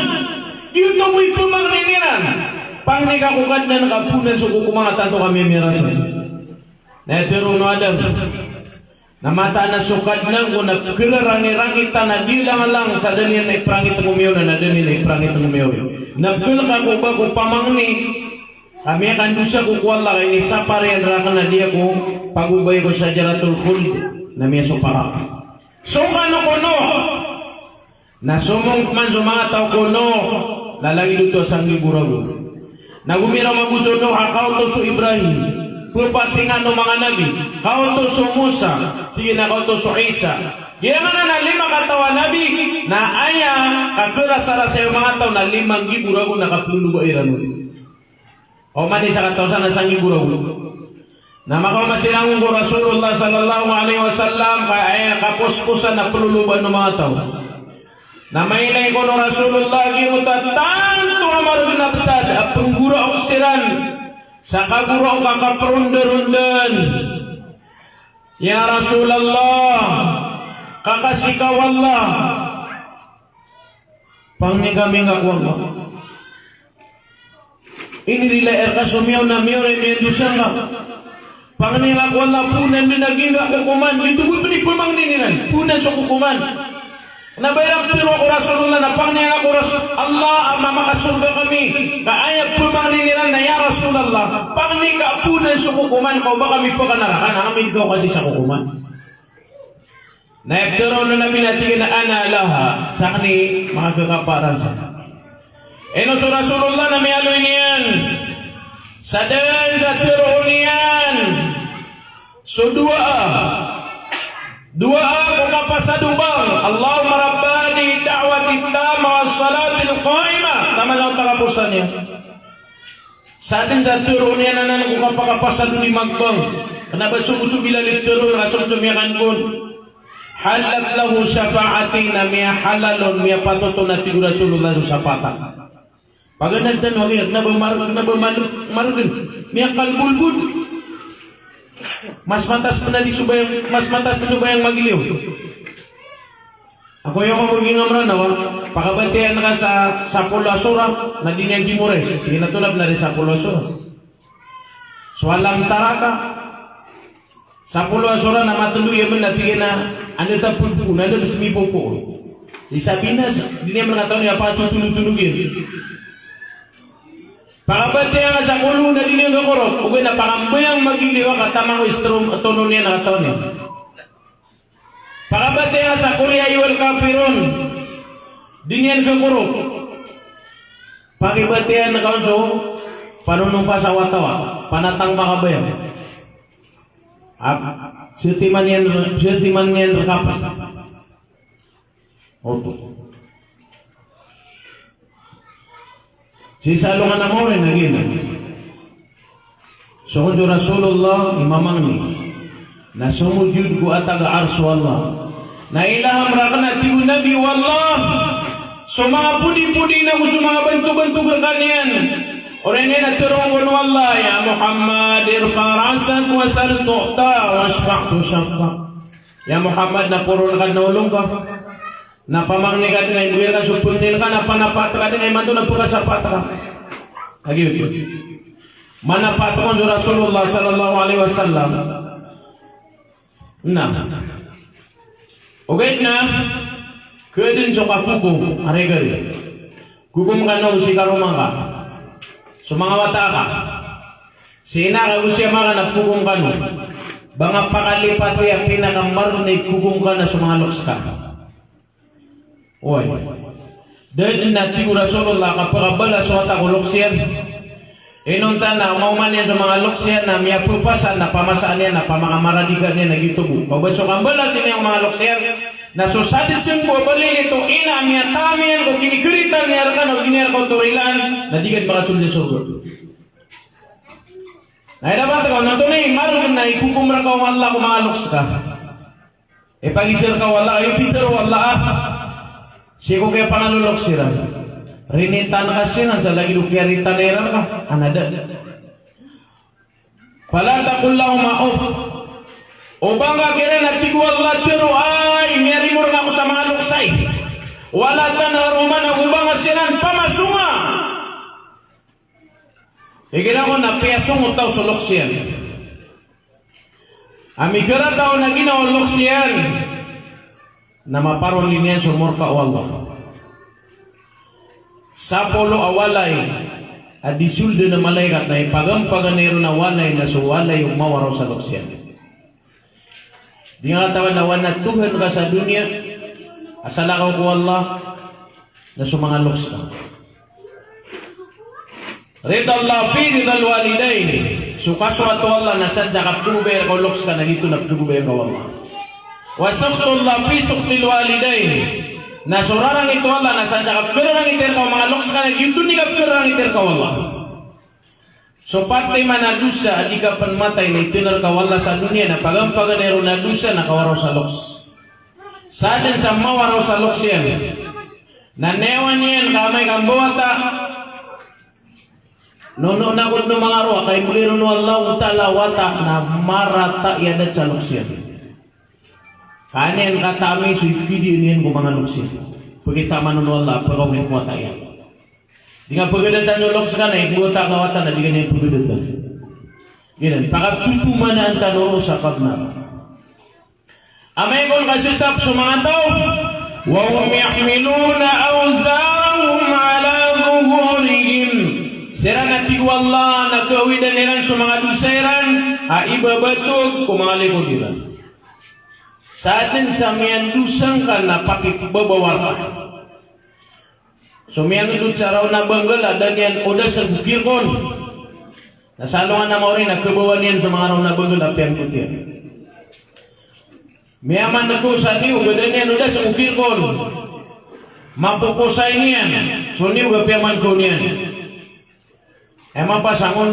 Giyoto bo i pmangni iran. Pangni ka ko Kadnan ka a ponan so kokoman a tanto kami a miyarasay. Na aya tharoon o Adam na mataan a so Kadnan ko na pkhararangirangit a na di langlang sa da niyan na iprangit ko miyaona, na da niyan na iprangit ko miyaona. Na pkhalk ako ba ko pamangni ka miyakandosa ako ko Allah ka inisapar iyan rakn a di ako pagobay ko shajaratul khuld na miyasopak ako. So kano ko Nuh. Na somong pman so manga taw ko Nuh, na lagid oto a sanggibo ragon. Na gomiraw mambo so Nuh a kaoto so Ibrahim, pphasing o manga nabi, kaoto so Musa, tig iyan a kaoto so Isa. Giyanan a lima kataw a nabi, na aya kakharasarasay o manga taw na lima nggibo ragon a kaploloba iran on. Oman i sakataw san na sanggibo ragon. Na makaoma siran ko Rasulullah sallallahu alaihi wasallam, ka aya kaposposan a ploloba o manga taw. Na mailay kon o Rasulullah giyoto a tanto a margn a btad a pnggoraok siran sa kagoraok a kaprondorondon. Ya Rasulullah, kakasi ka o Allah. Pangni kami ngka ko Allah. Inirilai rka so miyaona, miyaona, miyandosa ngka. Pangni ngka ko Allah, ponan dn a giyangkai a kokoman. Giyoto bo i pd i pmangnin iran. Ponan so kokoman. Kna ba iran ptharoa ko Rasulullah na pangni ngka ko Ras-, Allah a mamakasorga kami. Ka aya pmangnin iran na, ya Rasulullah, pangni ka ponan so kokoman ka o ba kami pkanaraka, na ami dn ka okasi sa kokoman. Na iptharo o Nabi na tig iyan a, "Ana laha," sakn i makakapaaran sa. Ino so Rasulullah na miyaaloy niyan. Sadn sa tharoon iyan so doa. Doa ko kapasad o bang. Allahumma rabba hadhihi da'wati tamma was salatil qa'imah. Taman sa pakaposan iyan. Sadn sa tharoon iyan anan ko kapakapasad o di magbang. Kna ba so, so Bilal i tharoon, ka so, so miyakankon. Hallat lahu shafa'ati, na miyahalal on, miyapatot on a tig o Rasulullah so sapaat akn. Paganad tano a giya, kna ba mar-, kna ba mal-, margn. Miyakalbolbod. Mas matas pn a di so bayang, mas matas pn so bayang magiliyo. Ako iyo ko gingam ranaw a, pakabatiya ngka sa sapolo a surah, na di niyan kimorais. Tig iyan a tolab na di sapolo a surah. So Alam Tara ka. Sapolo a surah na matndo iyan mn na tig iyan a, anda ta pagpo, na anda ta smipopo. Isa pinas, di niyan mn katawan iyan a patotonotonog iyan. Pakabatiya ngka sa Qul hu na di niyan kakorop, ogaid na pakambayang magiliyo ka taman ko istrom, tono niyan na katawan iyan. Pakabatiya ngka sa Qul ya ayyuhal kafirun. Di niyan kakorop. Pakibatiya ngka on so panonopa sa watawa, panatang makabayang. Ap, setiman iyan, setiman iyan rkap. Oto. Sii sa alongan a maori na giyanan. So kon so Rasulullah i mamangni na somojud ko atag a Arsh o Allah. Na ilaham rakn a tig o Nabi o Allah so manga podipodi nago so manga bantobantog rkaniyan. Oriyan iyan a tharoon kon o Allah, "Ya Muhammad, irfa' ra'sak wasal tu'ta washfa' tushaffa'." Ya Muhammad, na poroon ka dn o olo ngka. Na pamangni ka dn a ibgay rka so pangnin ka, na panapaat ka dn a imanto na pkasapaat ka. Lagid oto. Manapaat kon so Rasulullah sallallahu alaihi wasallam. Na ogaid na, kdn so kakokom a rigari. Kokom kano si karoma ngka, so manga wata ka, si ina ka, go si ama ka, na kokom kano. Ba nga pakalipati a pinakamarn i kokom ka na so manga loks ka. Oway. Da dn a tig o Rasulullah a kapakabalas o wata ko loks iyan. Inonta na omaoma niyan so manga loks iyan na miyaphapasan na pamasaan iyan na pamakamaradiga niyan na giyoto bo. Ka o ba so kambalas iyan o manga loks iyan na so sadn sii bo a balilito ina a miyataam iyan ko kinikritan iyan rka na o di niyan rka oto rilaan na di ka dn makasold sa sorga. Na aya dapat ka on, antonaa i margn a ikokom rka o Allah ko manga loks ka? Ipagiza rka o Allah, aya pitharo o Allah a sii ko kiyapangaloloks iran. Rinitan ka siran sa lagid o kiyaritan iran ka, ana da. Fala taqul lahuma uff. O ba ngka kiran a tig o Allah, tharoa i miyarimo rka ko sa manga loks ai. Wala tanharhuma, na o ba ngka siran pamasonga. Igira kon na piyasong o taw so loks iyan. A mikarata on a ginawa o loks iyan na maparoli niyan so morka o Allah. Sapolo a walay a di soldn a malaikat na ipagampaganay ron a walay na so walay o mawaraw sa loks iyan. Di nga katawan a wana tohan ka sa doniya a salakaw ko Allah na so manga loks ka. Ridallah fi ridal walidain. So kasoat o Allah na sadn sa kapagobay rka o loks ka na giyoto na pagobay rka o Allah. Wa sukhtullah fi sukhtil walidain. Na so rarangit o Allah na sadn sa kapagorarangit rka o manga loks ka na giyoto i kapagorarangit rka o Allah. So pat timan a dosa a di ka pn matay na itn rka o Allah sa doniya na pagampaganay ron a dosa na kawaraw sa loks. Sadn sa mawaraw sa loks iyan. Na niyawa niyan ka amay ka mbawata. Nono na kon o manga roo a kaibgay ron o Allahu Ta'ala a wata na marata i adat sa loks iyan. Ka an iyan kataami so ipkidi niyan ko manga loks iyan. Pkitaman on o Allah a pkaogit ko wata iyan. Di nga pgadatan o loks ka na ipmbawata ka wata na di ka niyan pgadatan. Giyanan, pakatotomanaan tano ron sa kabnar. Amay kon kasisap so manga taw, wa hum yahmiluna awzarahum ala zuhurihim. Siran a tig o Allah na kaawidan iran so manga dosa iran a ibabatog ko manga likod iran. Sadn sa miyandosa ngka na pakibabawar ka. So miyanodot sa raon a bangl a da niyan odasn ko kirk on. Na sa alongan a maori na khabawaan iyan so manga raon a bangl a piyanodot iyan. Miyaman ko sa niyo a da niyan odasn ko kirk on. Mapoposayn iyan so niyo a piyaman ko niyan. Aya mapasang on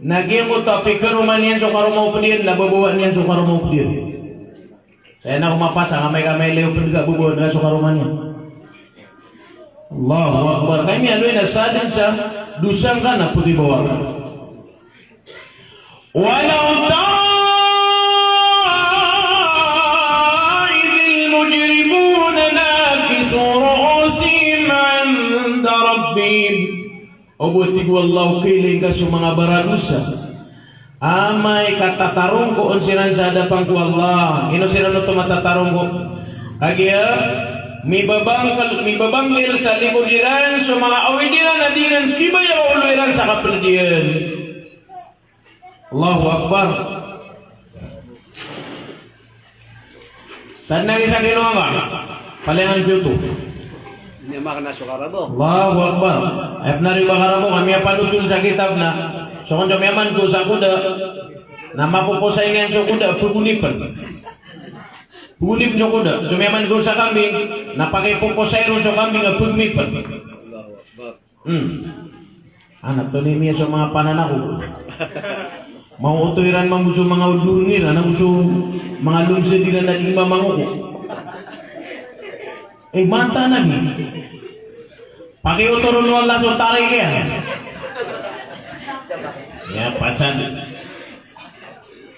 na giyangkoto a pikaroma niyan so karoma o pd iyan na babawaan iyan so karoma o pd iyan. Sa aya na ko mapasang, amay ka mailay o pd ka, babawaan ka so karoma niyan. Allahu Akbar. Ka miyaaloy na sadn sa dosa ngka na pkibawaan ka. Walaw tara idhil mujrimuna nakisu ru'usihim 'inda rabbihim. O bo, tig o Allah, o kailay ngka so manga baradosa. Amay ka tatarongko on siran sa adapan ko Allah. Ino siran oto matatarongko? Kagiya mibabangkl, mibabangkl sa likod iran so manga awid iran a di iran kibaya o olo iran sa kapld iyan. Allahu Akbar. Sadn a isa kino anga palingan piyoto. Ini makna so karabo. Allahu Akbar. Aya pn a riba karabo, ka miyapanotol sa kitab na so kon so miyaman ko sa koda na mapoposayn iyan so koda, pgonipn. Pgonipn so koda. So miyaman ko sa kambing na pakipoposayn ron so kambing a pgonipn. Allahu Akbar. Hmm. Anak to ni miya so manga pananakog. Maoto iran mambo so manga odor iran, ago so manga lomsed iran a di mamangoko. Eh, manta na di. Pakioto ron o Allah so tarik iyan. Aya pasad.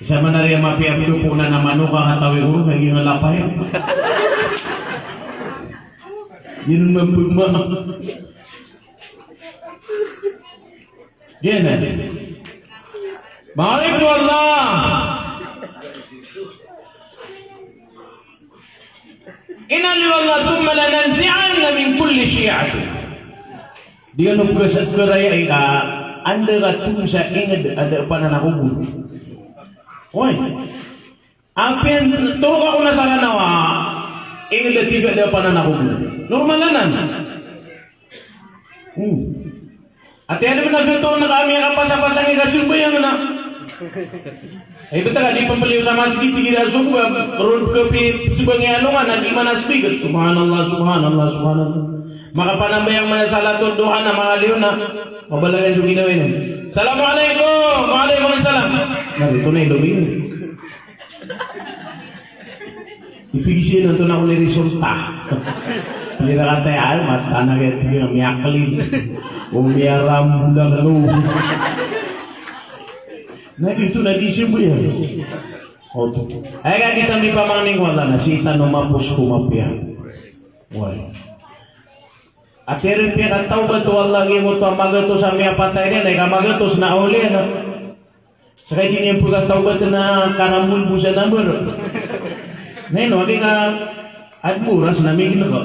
Isa man ari a mapiya pn o poonan a manok a katawi ko ron, na giyangkai a lapay. Giyanan man pgma. Giyanan. Manga oripn o Allah. Inaloy o Allah, "Thumma lananzi'anna min kulli shi'atin." Di kano pkhasad karaya i ka anda ka toon sa ingd a da a pananakog on. Oy. Apiya torok ako na sa Kanawa, ingd a tig a da a pananakog on. Normal anan. Hmm. Ati adn a gto na kami a kapasapasang i kasambayang na. Ay, btad ka di pmpliyo sa masgit, igira so ba ron kapi sbang i alongan a di man a speaker. Subhanallah, subhanallah, subhanallah. Makapanambayang man a salatul duha na mangaliyo na mabalagan so ginawa iyan. Assalamu alaikum. Wa alaikum assalam. Na, ito na ito, ito. Ipigis iyan antonaa ko ni resulta. Pira ka taya, ay, mataan a kaya tig iyan a miyaklin. O miyarambulan, ano. Na ito na di siya ba yan? O, ay, ka di tano di pamangning ko Allah na sii tano mapos ko mapiya. Wala. Ati rin piyakatawbat o Allah, giyangkoto a magatos a miyapatay niyan, na ika magatos na awliya na. Ska di niyan pkatawbat na karambol bo sa number. Na ino, adi ka adn bo oras na migil ka.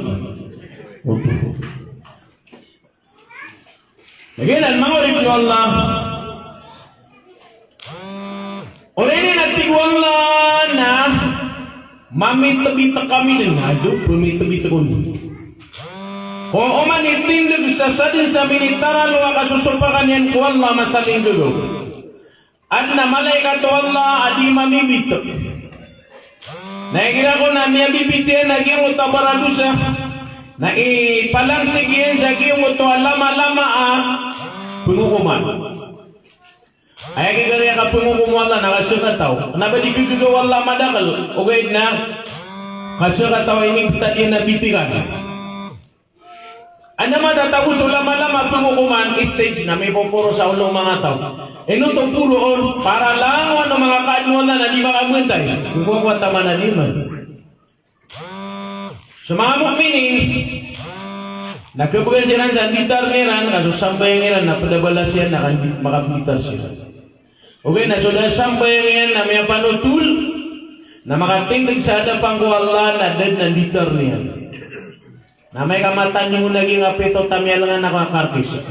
Lagid anan, manga oripn o Allah. Oriyan iyan a tig o Allah na mamitbit kami dn, azo, pmitbit kon. O oman i tindg sa sadn sa minitaralo a kasosopakan iyan ko Allah a masalinggagaw. Adn a malaikat o Allah a di mamibit. Na igira kon a miyabibit iyan a giyangkoto a baradosa, na ipalangtig iyan sa giyangkoto a lamalama a pngokoman. Aya kigariya ka pngokom o Allah na kasakataw. Kna ba di kagaga o Allah madakl, ogaid na kasakataw a inibtad iyan a bitikan. Anda matatago so lamalama a pengkokoman, stage na mipoporo sa olo o manga taw. Ino oto poro on? Para langon o manga kaadn o Allah na di makabantay. Kokowa taman a di man. So manga mu'minin, na kebegan siran sa nditarn iran, ka so sambayang iran na ped a balas iyan na kan di-, makabenditar siran. Ogaid na so da a sambayang iyan na miyapanotol, na makatindeg sa adapan ko Allah na da den a nditarn iyan. Na amay ka matanding o lagid a pito ta miyalengan ako a karkis.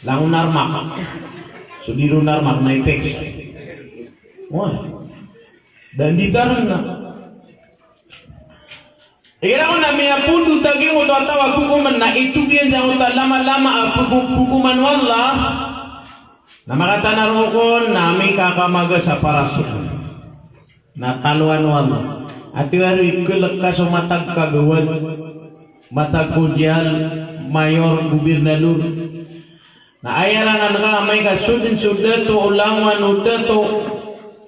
Langon a rmak. So di ron a rmak na ipeks. Oway. Da a nditarn na. Igira on na miyapondot a giyangkoto a taw a kokoman na itog iyan sangkoto a lamalama a peko-, kokoman o Allah. Na makatana roo kon na amay ka kamaga sa paras iyan. Na taloan o Allah. Ati wari kelek ka so matag kagawad, matag kodial, mayor, gobirnador. Na aya langon ka amay ka so den so dato o langowan o dato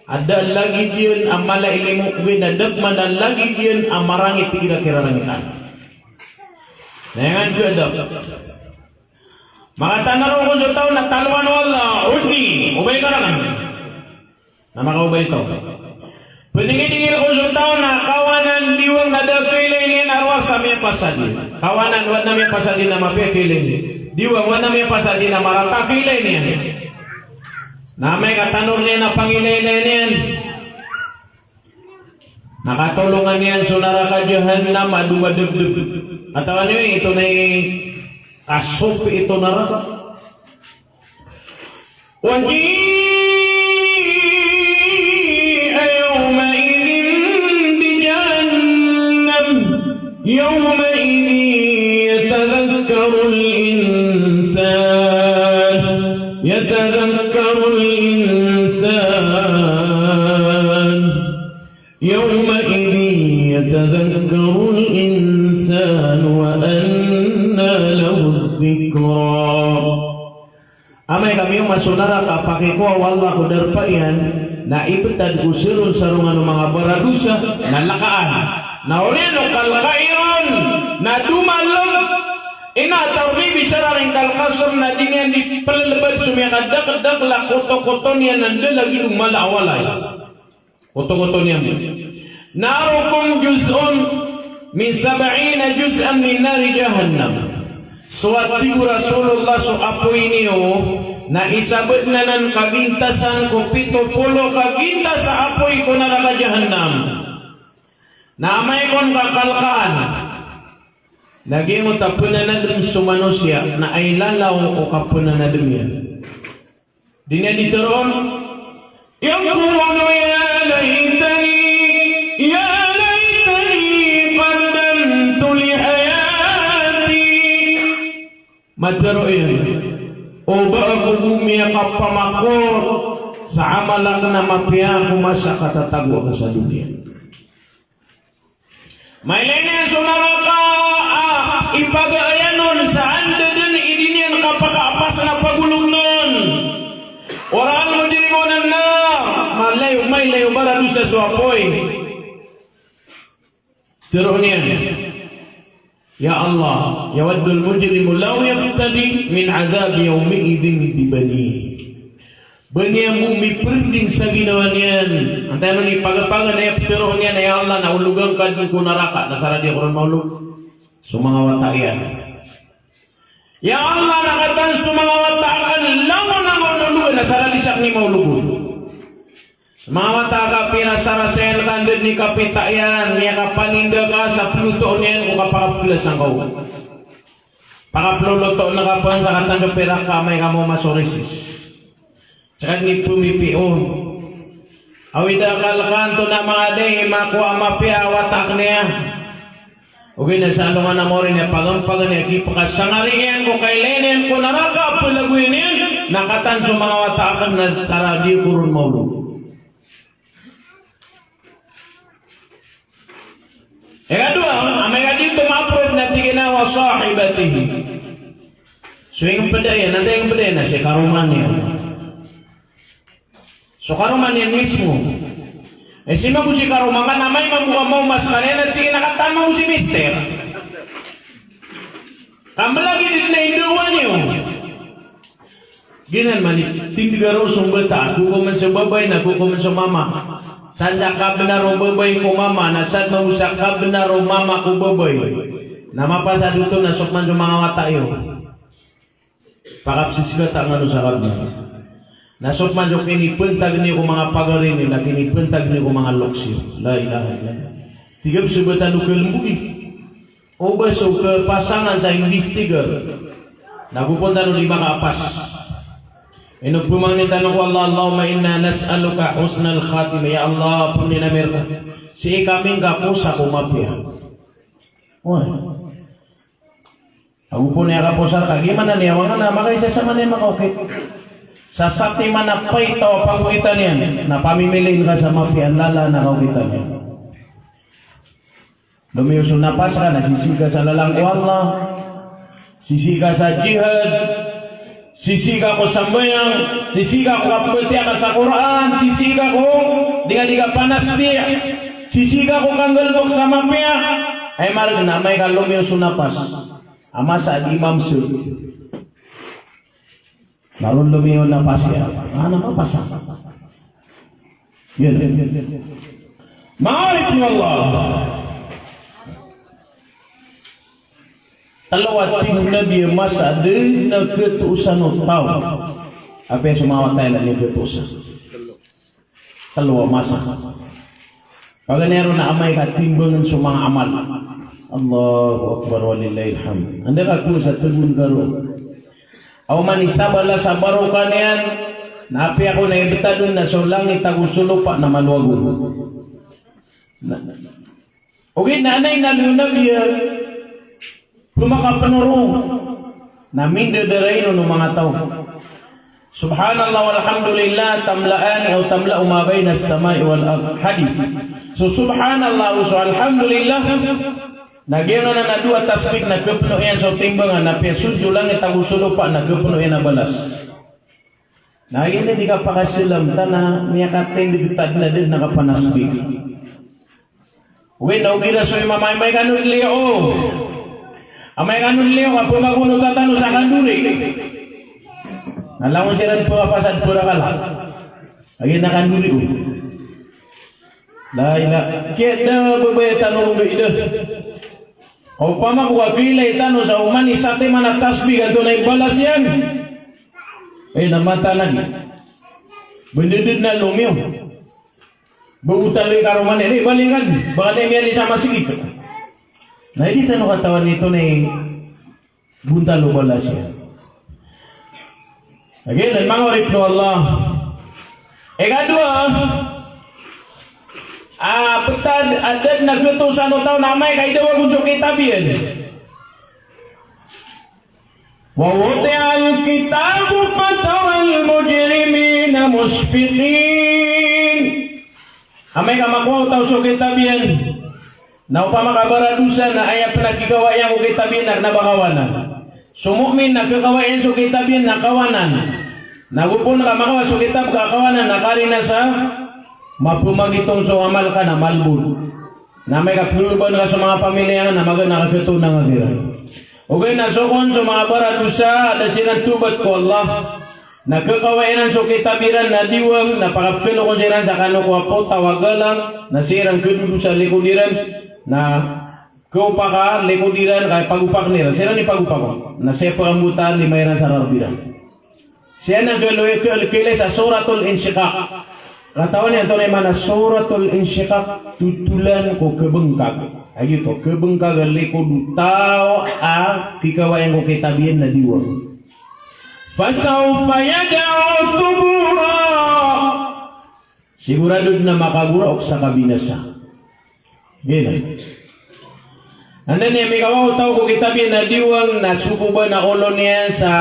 a da a lagid iyan a mala i limo, ogaid na da pman a lagid iyan a marangit igira kirarangitan. Na iyan ka da. Makatana roo kon so taw na taloan o Allah, "Udni, obay ka raken." Na makaobay taw. Peningidingir kon so taw na kawanan diwang na da a kailay niyan a rowar sa miyapasad iyan. Kawanan, o adn a miyapasad iyan a mapiya a kailay niyan. Diwang, o adn a miyapasad iyan a marata a kailay niyan. Na amay ka tanor iyan a pangilaylay niyan, na katolongan iyan so naraka Jahannam a domadebdeb. Katawan iyo, ito na i kasop ito naraka. وجيء يومئذ بجهنم يومئذ يتذكر الإنسان يتذكر الإنسان يومئذ يتذكر الإنسان وأنى له الذكرى. Amay ka miyoma so naraka a pakikowa o Allah ko darpa iyan, na ibetad ko saronsarongan o manga baradosa, na lakaan. Na oriyan o kalkai ron, na domalem. Ino a tarbibi sa raring kalkasem na di niyan di pelelebad so miyakadakdakel a kotokoto niyan na da lagid o mala a walay. Kotokoto niyan. Narukum juz'un min sab'ina juz'an min nari jahannam. So a tig o Rasulullah so apoy niyo na isabaden anan ka gintasan ko pito polo ka gintas a apoy ko naraka Jahannam. Na amay kon kakalkaan, na giyoto a penanadem so manosiya na ay lalaw o kapenanadem iyan. Di niyan di teroon, yaqulu ya laytani, ya laytani qaddamtu li hayati. Matero iyan, o ba ako bo miyakapamakor sa amal aken a mapiya ko masa a katatago aken sa doniya. Mailay niyan so naraka a ipagaayan on sa anda den i di niyan kapakaapas na pagolog on. Wara al-mujrimuna an-nar. Mailay, mailay o baradosa so apoy. Tero niyan, ya Allah, yawaddul mujrimu law yaftadi min adhabi yawmi'idhin bi banihi. Ba niyan bo miperending sa ginawa niyan. Antaa man i pagapangan a ipetero niyan a, ya Allah, na ologan ka den ko naraka, na sa radiya ko ron maolog so manga wata iyan. Ya Allah, na katan so manga wata aken langon a maolog, na sa radiya saken i maolog. So manga wata a kapirasarasayan ka den i kapita iyan, miyakapaninda ka sa peloto niyan ko kapakapegelasan ka on. Pakaploloto na ka pn sa katan so pirak ka amay ka moma so risis. Seka dn i pemipion. Awida a kalkan to na manga da i makowa a mapiya a wata aken iyan. Ogaid na sa alongan a maori niyan paganpagan iyan, kipekasangari iyan ko kailay niyan ko naraka a pelagoyan iyan, na katan so manga wata aken na sa radiya ko ron maolog. Ikadowa, amay ka di oto ma-approve na tig iyan a wa sahibatihi. So ingpeda iyan, antaa ingpeda iyan na si karoma niyan. So karoma niyan mismo. Eh, sii mambo si karoma ka na amay mambo ka maoma sekaniyan na tig iyan a kataan mambo si mister. Ka mlagid i dn a indawa niyo. Giyanan man i tindg a roo so mbata, kokomen so babay na kokomen so mama. Sadn sa kabnar o babay ko mama, na sadn mambo sa kabnar o mama ko babay. Na mapasad oto na sokman so manga wata iyo. Pakapsisgata ngano sa kabnar. Na sokman so kinipntag niyo ko manga pagari niyo, na kinipntag niyo ko manga loks iyo. La ilaha illallah. Tig a psogatan o kalmboi. O ba so kapasangan sa imbestigar. Na go pn tano di makaapas. Ino pmangnin tano ko Allah, Allahumma inna nas'aluka husnal khatimah. Ya Allah, pmangnin ami rka. Sii kami ngka posa ko mapiya. Oway. Ago pn aya kaposa rka, giya maana niyan, oway, na makaisa sa maana makaokit. Sa satiman a pay taw a pagokitan iyan, na pamimiliin ka sa mapiya a lala na kaokitan iyan. Lomiyo so napas ka na sisii ka sa lalan ko Allah, sisii ka sa jihad, sisii ka ko sambayang, sisii ka ko kapmbatiya ka sa Qur'an, sisii ka ko di ka di ka panasbih, sisii ka ko kanggalbk sa mapiya. Ay marg na amay ka lomiyo so napas a masa a di mamsg. Na ron lomiyo napas iyan. Ana mapasa. Iyan. Manga oripn o Allah. Tlo a tig o Nabi a masa a da dn a katoosan o taw. Apiya so manga wata iyan na di katoosan. Tlo a masa. Paganay ron na amay ka timbangn so manga amal. Allahu Akbar walillahil hamd. Anda ka kowa sa tgn ka ron. Aw man i sa balas a baroka niyan, na apiya ko na ibtad on na so langit ago so lopa na maloag on. Na, ogaid na anay na liyo Nabi a pmakapnoro na mindadarain o manga taw. Subhanallah walhamdulillah tamla'ani aw tamla'u ma baynas samai wal ard. Hadith. So subhanallah, so alhamdulillah, na giyanan a dowa tasbih na kapno iyan so timbangan, na apiya so langit ago so lopa na kapno iyan a balas. Na aya di kapakaslam ta na miyakatindg ta dn a da dn a kapanasbih. Ogaid na ogira so imam a amay kano dn liyo. Amay kano dn liyo ka pmagonota tano sa kandori. Na langon siran pphasad pphakala. Agi na kandori o. La ilaha. Kiyada babaya tano ron da ida. Opama ko kailay tano sa oman i satiman a tasbih antonaa i balas iyan. Ay na mata lagi. Bndadad na lomiyo. Ba oto i karoma niyan, eh, balikan. Ba ka niyan miyalin sa masgit. Na di tano katawan ito na i bontal o balas iyan. Lagid anan, manga oripn o Allah. Ikadowa, a, ptad a da dn a katoosan o taw na amay ka idawag on so kitab iyan. Wa wudi'al kitabu fataral mujrimina mushfiqin. Amay ka makowa o taw so kitab iyan, na opama ka baradosa na aya pn a kikawai iyan ko kitab iyan na kna ba kawanan. So mu'min na kakawai iyan so kitab iyan na kawanan. Na go pn ka makawa so kitab ka kawanan na karina sa mapmagitong so amal ka na malbod. Na amay ka ploloban ka so manga pamilya iyan na magaan a kakatoon a ngagira. Ogaid na so kon so manga baradosa a da siran tobat ko Allah. Na kakawai iran so kitab iran na diwang, na pakapkhalokon siran sa kanokowa potaw a galang, na sii ran khadodo sa likod iran, na khaopak a likod iran ka pagopakn iran. Sii ran i pagopakn. Na sii pkambotaan i mairan sa rarb iran. Sii anan kaloy kal-, kailay sa Suratul Inshiqaq. Katawan iyan antonaa i maana Suratul Inshiqaq, totolan ko khabngkag. Agi oto, khabngkag a likod o taw a kikawai iyan ko kitab iyan na diwang. Fasawfa yad'u thubura. Sigorado dn a makagoraok sa kabinasa. Giyanan. Anda niyan mikawa o taw ko kitab iyan a diwang na sokoban a olo niyan sa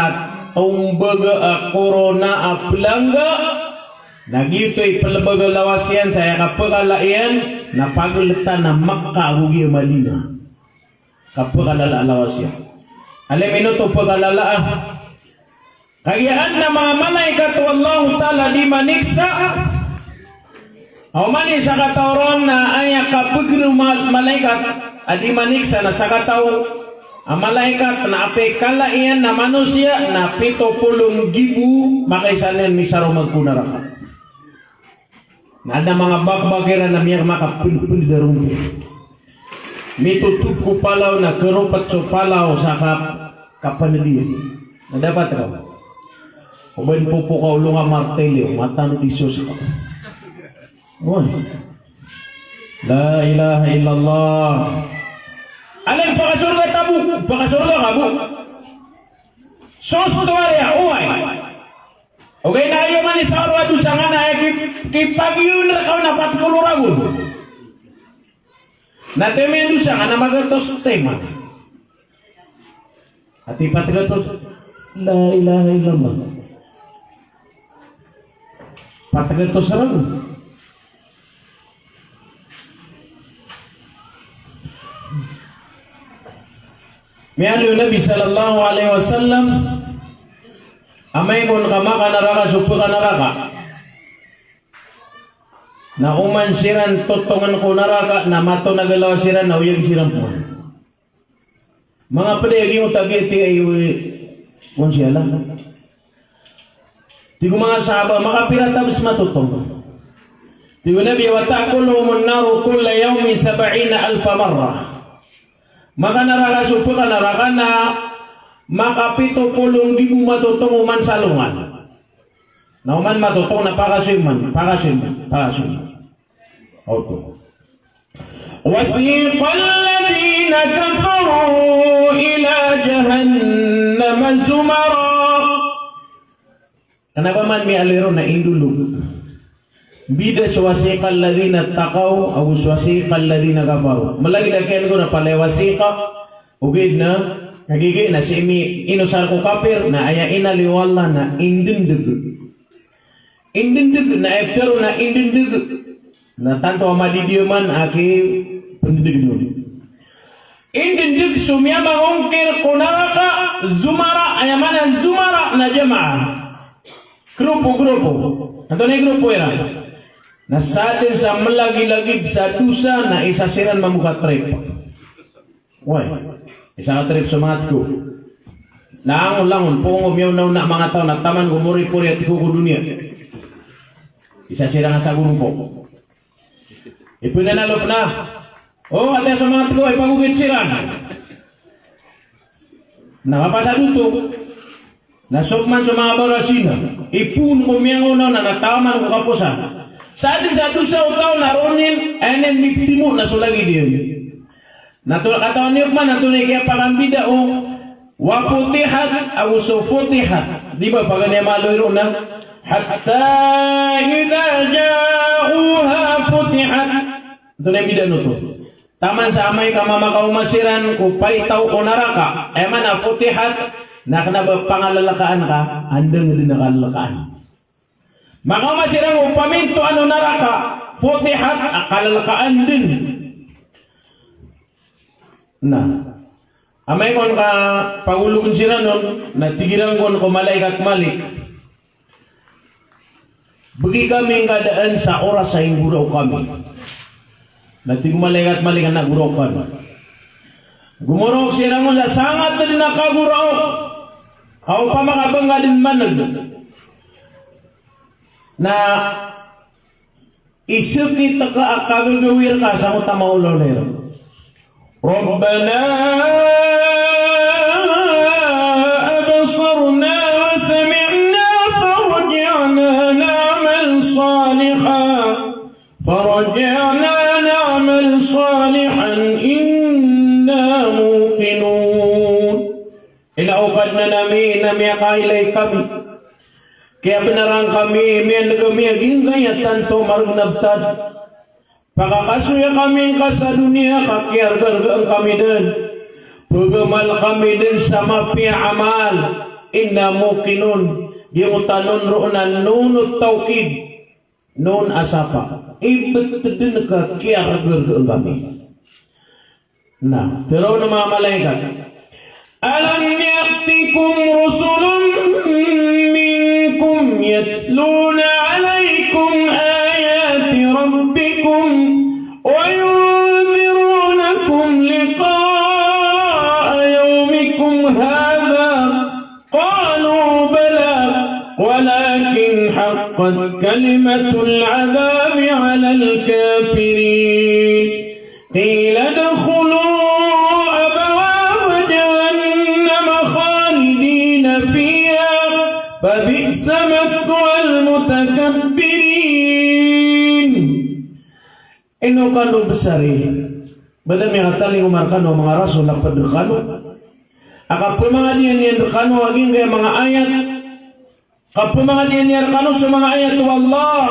tombaga a korona a plangga. Na giyoto i plbaga lawas iyan sa aya kapkala iyan na pagltan a Makkah ago giya Madinah. Kapkalala a lawas iyan. Alim ino oto pkalala a. Kagiya adn a manga malaikat o Allahu Ta'ala a di maniksa. Aw man i sakataw ron na aya kapgr o ma-, malaikat a di maniksa na sakataw a malaikat na apiya i kala iyan na manosiya na pito polo nggibo makaisa niyan misaromag ko naraka. Na adn a manga bakbak iran na miyakamakapndpnd a ronggit. Mitotop ko palaw na kharopet so palaw sa ka-, kapnd iyan. Na dapat ka. O ba in popo ka olo nga martilyo, matanod i sos ka. Oway. La ilaha illallah. Alay, pakasorga ta bo, pakasorga ka bo. Sos to ari a, oway. Ogaid na aya man i sa aro a dosa nga na aya ki-, kipagiyon rka on a pat polo ragon. Na tima iyan dosa nga na magatos tima. Ati pat gatos. La ilaha illallah. Pat gatos ragon. Miyaaloy o Nabi sallallahu alaihi wasallam, amay kon ka makanaraka so pkanaraka, na oman siran totongn ko naraka, na mato na galaw siran, na oyag siran pman. Manga pd a giyoto a biyatiya i, e, kon siya la. Tig o manga sahaba, makapira times matotong? Tig o Nabi, wa ta'kuluhumun naru kulla yawmin sab'ina alfa marra. Makanaraka so pkanaraka na makapito polo nggibo matotong oman sa alongan. Na oman matotong na pakasoy man, pakasoy man, pakasoy man. Oto. Wasiqal ladhina kafaru ila jahannama zumara. Kna ba man miyaaloy ron na indolog. Bida so wasiqal ladhina taqaw ago so wasiqal ladhina kafaru. Malagid a kiyan ko na palaya wasiqa, ogaid na, kagiya na sii mi-, inosar ko kapir, na aya inaloy o Allah na indndg. Indndg, na aya pitharo na indndg. Na tanto a madidiyaman a kipndndg on. Indndg so miyamangongkir ko naraka, zumara, aya maana zumara na jamaa. Grupo-grupo. Antonaa i grupo iran? Na sadn sa mlagilagid sa dosa na isa siran mambo ka trip. Oway, isa ka trip so manga tgo. Langon-langon, poon ko miyaonaona a manga taw na taman ko moripori a tgo ko doniya. Isa siran a sa grupo. Ipnanalop na. O, ati a so manga tgo, ipagogit siran. Na mapasad oto. Na so pman so manga barasina, ipoon ko miyangaonaona na taman ko kaposan. Sadn sa dosa o taw na roo niyan, aya niyan miktimo na so lagid iyan. Na to, katawan iyo pman antonaa i kiyapakambida o, wa futihat ago so futihat. Di ba paganay a maaloy roo na, hatta idha ja'uha futihat. Antonaa i mbidaan oto? Taman sa amay ka mamakaoma siran ko paitaw o naraka, aya maana futihat, na kna ba pangalalakaan ka, anda ngka dn a kalalakaan. Makaoma siran ko pamintoan o naraka, futihat, a kalalakaan dn. Na, amay kon ka pagologn siran on, na tig iran kon ko malaikat Malik. Bgi kami ngka daan sa oras a inggoraok kami. Na tig o malaikat Malik a na goraok kami. Gomoraok siran on sa sangat dn a kagoraok. Ka opama ka ba ngka dn man'g na isakit ka a kagagawii rka sa mota maolaola iran. Rabbana absarna wa sami'na farji'na na'mal salihan, farji'na na'mal salihan inna muqinun. Ino o Kadnan ami na miyakailay kami. Kiyabnaran kami, miyan'g ami a giyangkaya tanto a marg na btad. Pakakasoya kami ngka sa doniya ka kiyargargaan kami dn. Pagamal kami dn sa mapiya a amal. Inna muqinun. Giyangkoto a non roo na non o tawkid. Non a sapa. Ibt dn ka kiyargargaan kami. Na, tharo o manga malaikat. Alam ya'tikum rusulun minkum yatluna alaykum ayati rabbikum wa yundhirunakum liqa'a حقت كلمة العذاب على الكافرين. قيل ادخلوا أبواب جهنم خالدين فيها فبئس مثوى المتكبرين. Ino kano besar i? Ba da miyakatalingoma rekano a manga rasul a ped rekano a kapemangadian iyan rekano a giyangkaya manga ayat, kapemangadian iyan rekano so manga ayat o Allah,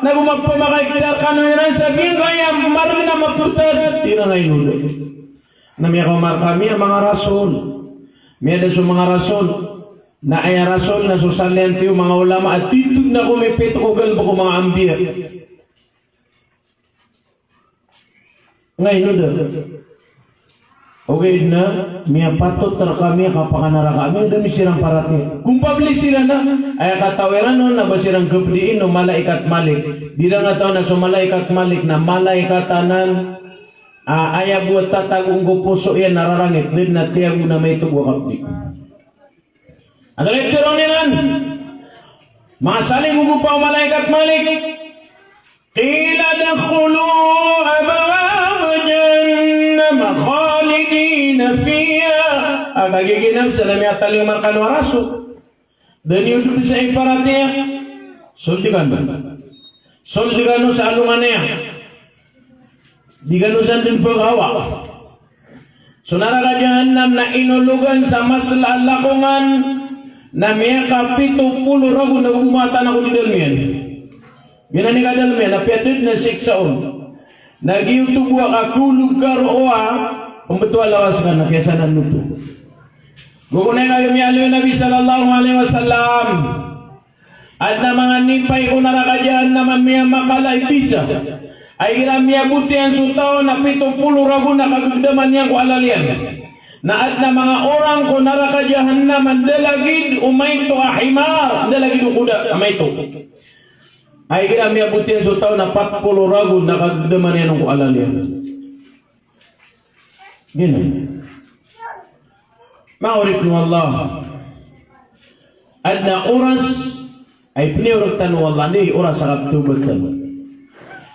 na go mapemakaikta rekano iran sa giyangkaya maregen a mapetad? Ino na ino da. Na miyakaoma rekami a manga rasul. Miyada so manga rasul. Na aya rasul na so saliyan tiyo manga ulama a titho na ko mipito ko galebek o manga anbiya. Nga ino da. Ogaid na miyapatot rekami a kapakanaraka ami, da mi siran paratiyaya. Ko mapabli siran na, aya kataw iran on na ba siran kapediin o malaikat Malik. Di iran kataw na so malaikat Malik na malaikat anan, a, aya bo a tatago ko poso iyan a rarangit, da den a tiyago na maito bo a kapedi. Anda lagi teron iran? Manga saling gogopa o malaikat Malik. Qila udkhulu abwaba jahannama khalidina fiha. A kagiya giyanan sa na miyatalingoma rekano a rasul. Da niyo den sa iparatiyaya. Sold kano. Sold kano sa alongan iyan. Di kano san den pagawa. So naraka jahannam na inologan sa masla a lakongan na miyakapito polo ragon a gomatan ako di dalem iyan. Giyanan i kadalem iyan, apiya da den a siksa on. Na giyoto bo a kakolog ka roo a pembetowa a lawas ka na kiyasanan oto. Go kon aya miyaaloy o Nabi sallallahu alaihi wasallam. Aden a manga nipay ko naraka jahannam a miyamakala i bisa. Ay igira miyabot iyan so taw na pito polo ragon a kagegdaman iyan ko alal iyan. Na aden a manga orang ko naraka jahannam a nda lagid o maito a himar, nda lagid o koda a maito. Ay igira miyabot iyan so taw na pat polo ragon a kagegdaman iyan ko alal iyan. Giyanan. Manga oripen o Allah. Aden a oras a ipeniyorek tano o Allah, anda i oras a kapetawbat tano.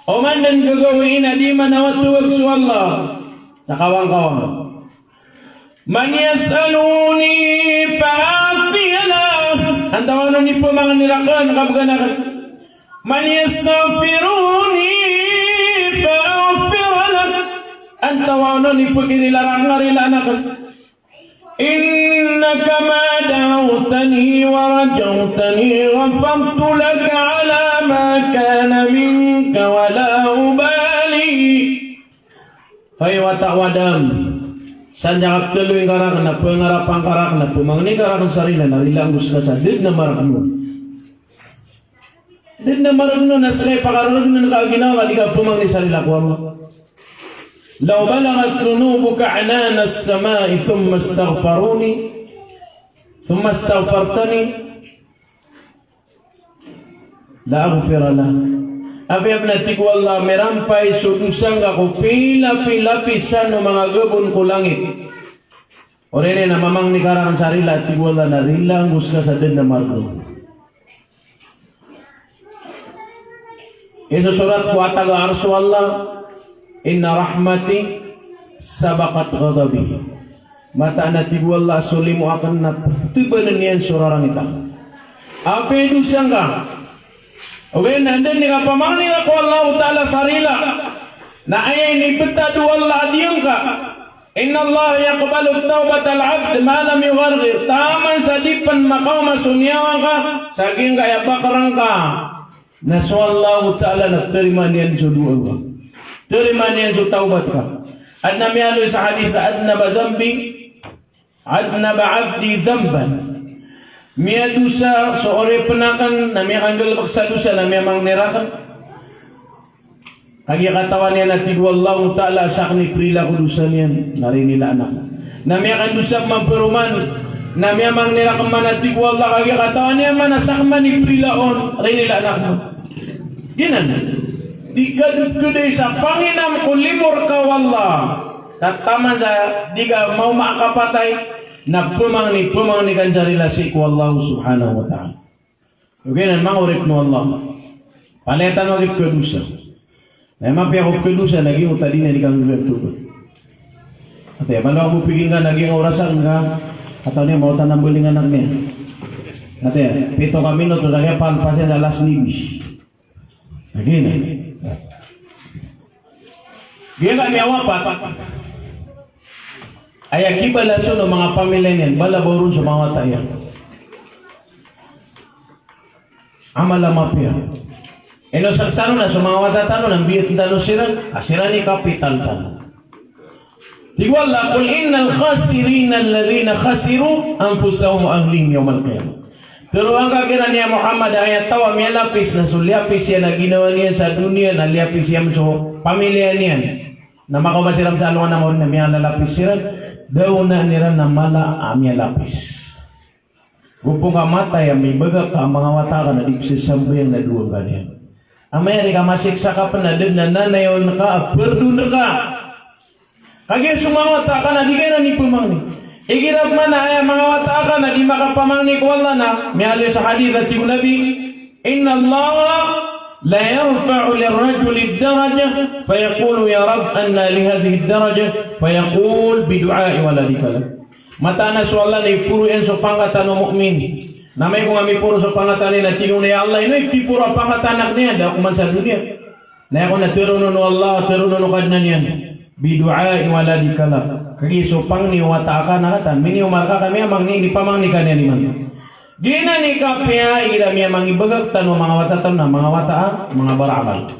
Oman den gagawii na di manawat tawbat so Allah. Sa kawang-kawang. Man yas'aluni fa a'tiya lah. Antawaa on i pemangni raken, kabgan aken. Man yastaghfiruni fa aghfir lah. Antawaa on i pekerila raken, rilaan aken. Innaka ma da'awtani wa rajawtani ghafartu laka ala ma kana minka wa la ubali. Hay wata o Adam, sandaka petelo ingka raken, na pengarapan ka raken, na pemangni ka raken sa rila, na rilaan ko seka sa da den a maregen on. Da den a maregen on, na seka i pakaregen on ka a ginawa ka di ka pemangni sa rila ko Allah. Law balaghat dhunubuka 'anana as-sama'i thumma istaghfaruni, thumma istaghfartani, la aghfir lah. Apiya pen a tig o Allah, mirampay so dosa ngka ko pilapi-lapisan o manga gabon ko langit. Oriyan iyan na mamangni ka raken sa rila, tig o Allah, na rilaan ko seka sa da den a maregen on. Isosorat ko atag a Arsh o Allah, inna rahmati sabaqat ghadabi. Mataan a tig o Allah, so limo aken na ptebanen iyan so rarangit aken. Apiya dosa ngka. Ogaid na anda i kapamangni ka ko Allah Ta'ala sa rila, na aya inibetad o Allah a diyangka. Innallaha yaqbalu tawbatal 'abd ma lam yugharghir. Taman sa di pen makaoma so niyawa ngka sa giyangkaya bakereng ka, na so Allah Ta'ala na terimaan iyan so doa ngka. Terimaan iyan so tawbat ka. Aden a miyaaloy sa hadith, adnaba dhanbi, adnaba 'abdi dhanban. Miyadosa so oripen aken, na miyakanggalebek sa dosa, na miyamangni raken. Kagiya katawan iyan a tig o Allah Ta'ala a saken i perila ko dosa niyan, na rinilaan aken. Na miyakandosa mamperoman, na miyamangni raken man a tig o Allah, kagiya katawan iyan man a saken man i perila on, rinilaan aken. Giyanan, di ka depkedai sa panginam ko limo reka o Allah. Taman sa di ka maoma a kapatay, na pemangni, pemangni ka sa rila sii ko Allah Subhanahu wa Ta'ala. Ogaid na manga oripn o Allah, palaya tano a gii pkhadosa. Na mapiya ko pkhadosa na giyoto a di na di kanggaga tobat. Ati, baloy ko pigingka na giya orasan ka, atawa niyan mawatan a mbaling a anak niyan. Ati, pito ka minuto na giya palpasin a las nuebe. Lagid anan. Giya ka miyawapat, aya kibalasan o manga pamilya niyan, bala ba oron so manga wata iyan. Amal a mapiya. Ino sktano na so manga wata tano na mbiyatn tano siran, a siran i kapital tano. Tig o Allah, "Qul innal khasirina alladhina khasiru anfusahum wa ahlihim yawmal qiyamah." Tharoa ngka kiran ya Muhammad, a aya taw a miyalapis na so liyapis iyan a ginawa niyan sa doniya na liyapis iyan so pamilya niyan. Na makaoma siran sa alongan a maori na miyalalapis siran, da onaan iran a mala a miyalapis. Go pn ka matay a mibagak a manga wata ka na di pzasambayang na dowa ngka niyan. Amay ka masiksa ka pn na da dn a nanayawn ka a pardon rka. Kagiya so manga wata ka na di ka iran ipamangni. Igira pman a aya manga wata ka na di makapamangni ko Allah na miyaaloy sa hadith a tig o Nabi, "Innallaha la yarfa'u lirrajuli darajah, fayaqulu, ya Rabb, anna li hadhihi darajah, fayaqul, bidu'ai waladika lak." Mataan a so Allah na iporo iyan so pangkatan o mu'min. Na amay ko nga miporo so pangkatan iyan na tig iyan a, "Ya Allah, ino i piporo a pangkatan o anak niyan, da ako man sa doniya." Na aya kon na tharoon o Allah, tharoon o Kadnan iyan, "Bidu'ai waladika lak." Kagiya so pangni o wata ka na katan, miniyomal ka ka miyamangni, inipamangni ka niyan imanto. Giyanan i kapiya igira miyamangibagak tano a manga wata tano na manga wata a manga baramal.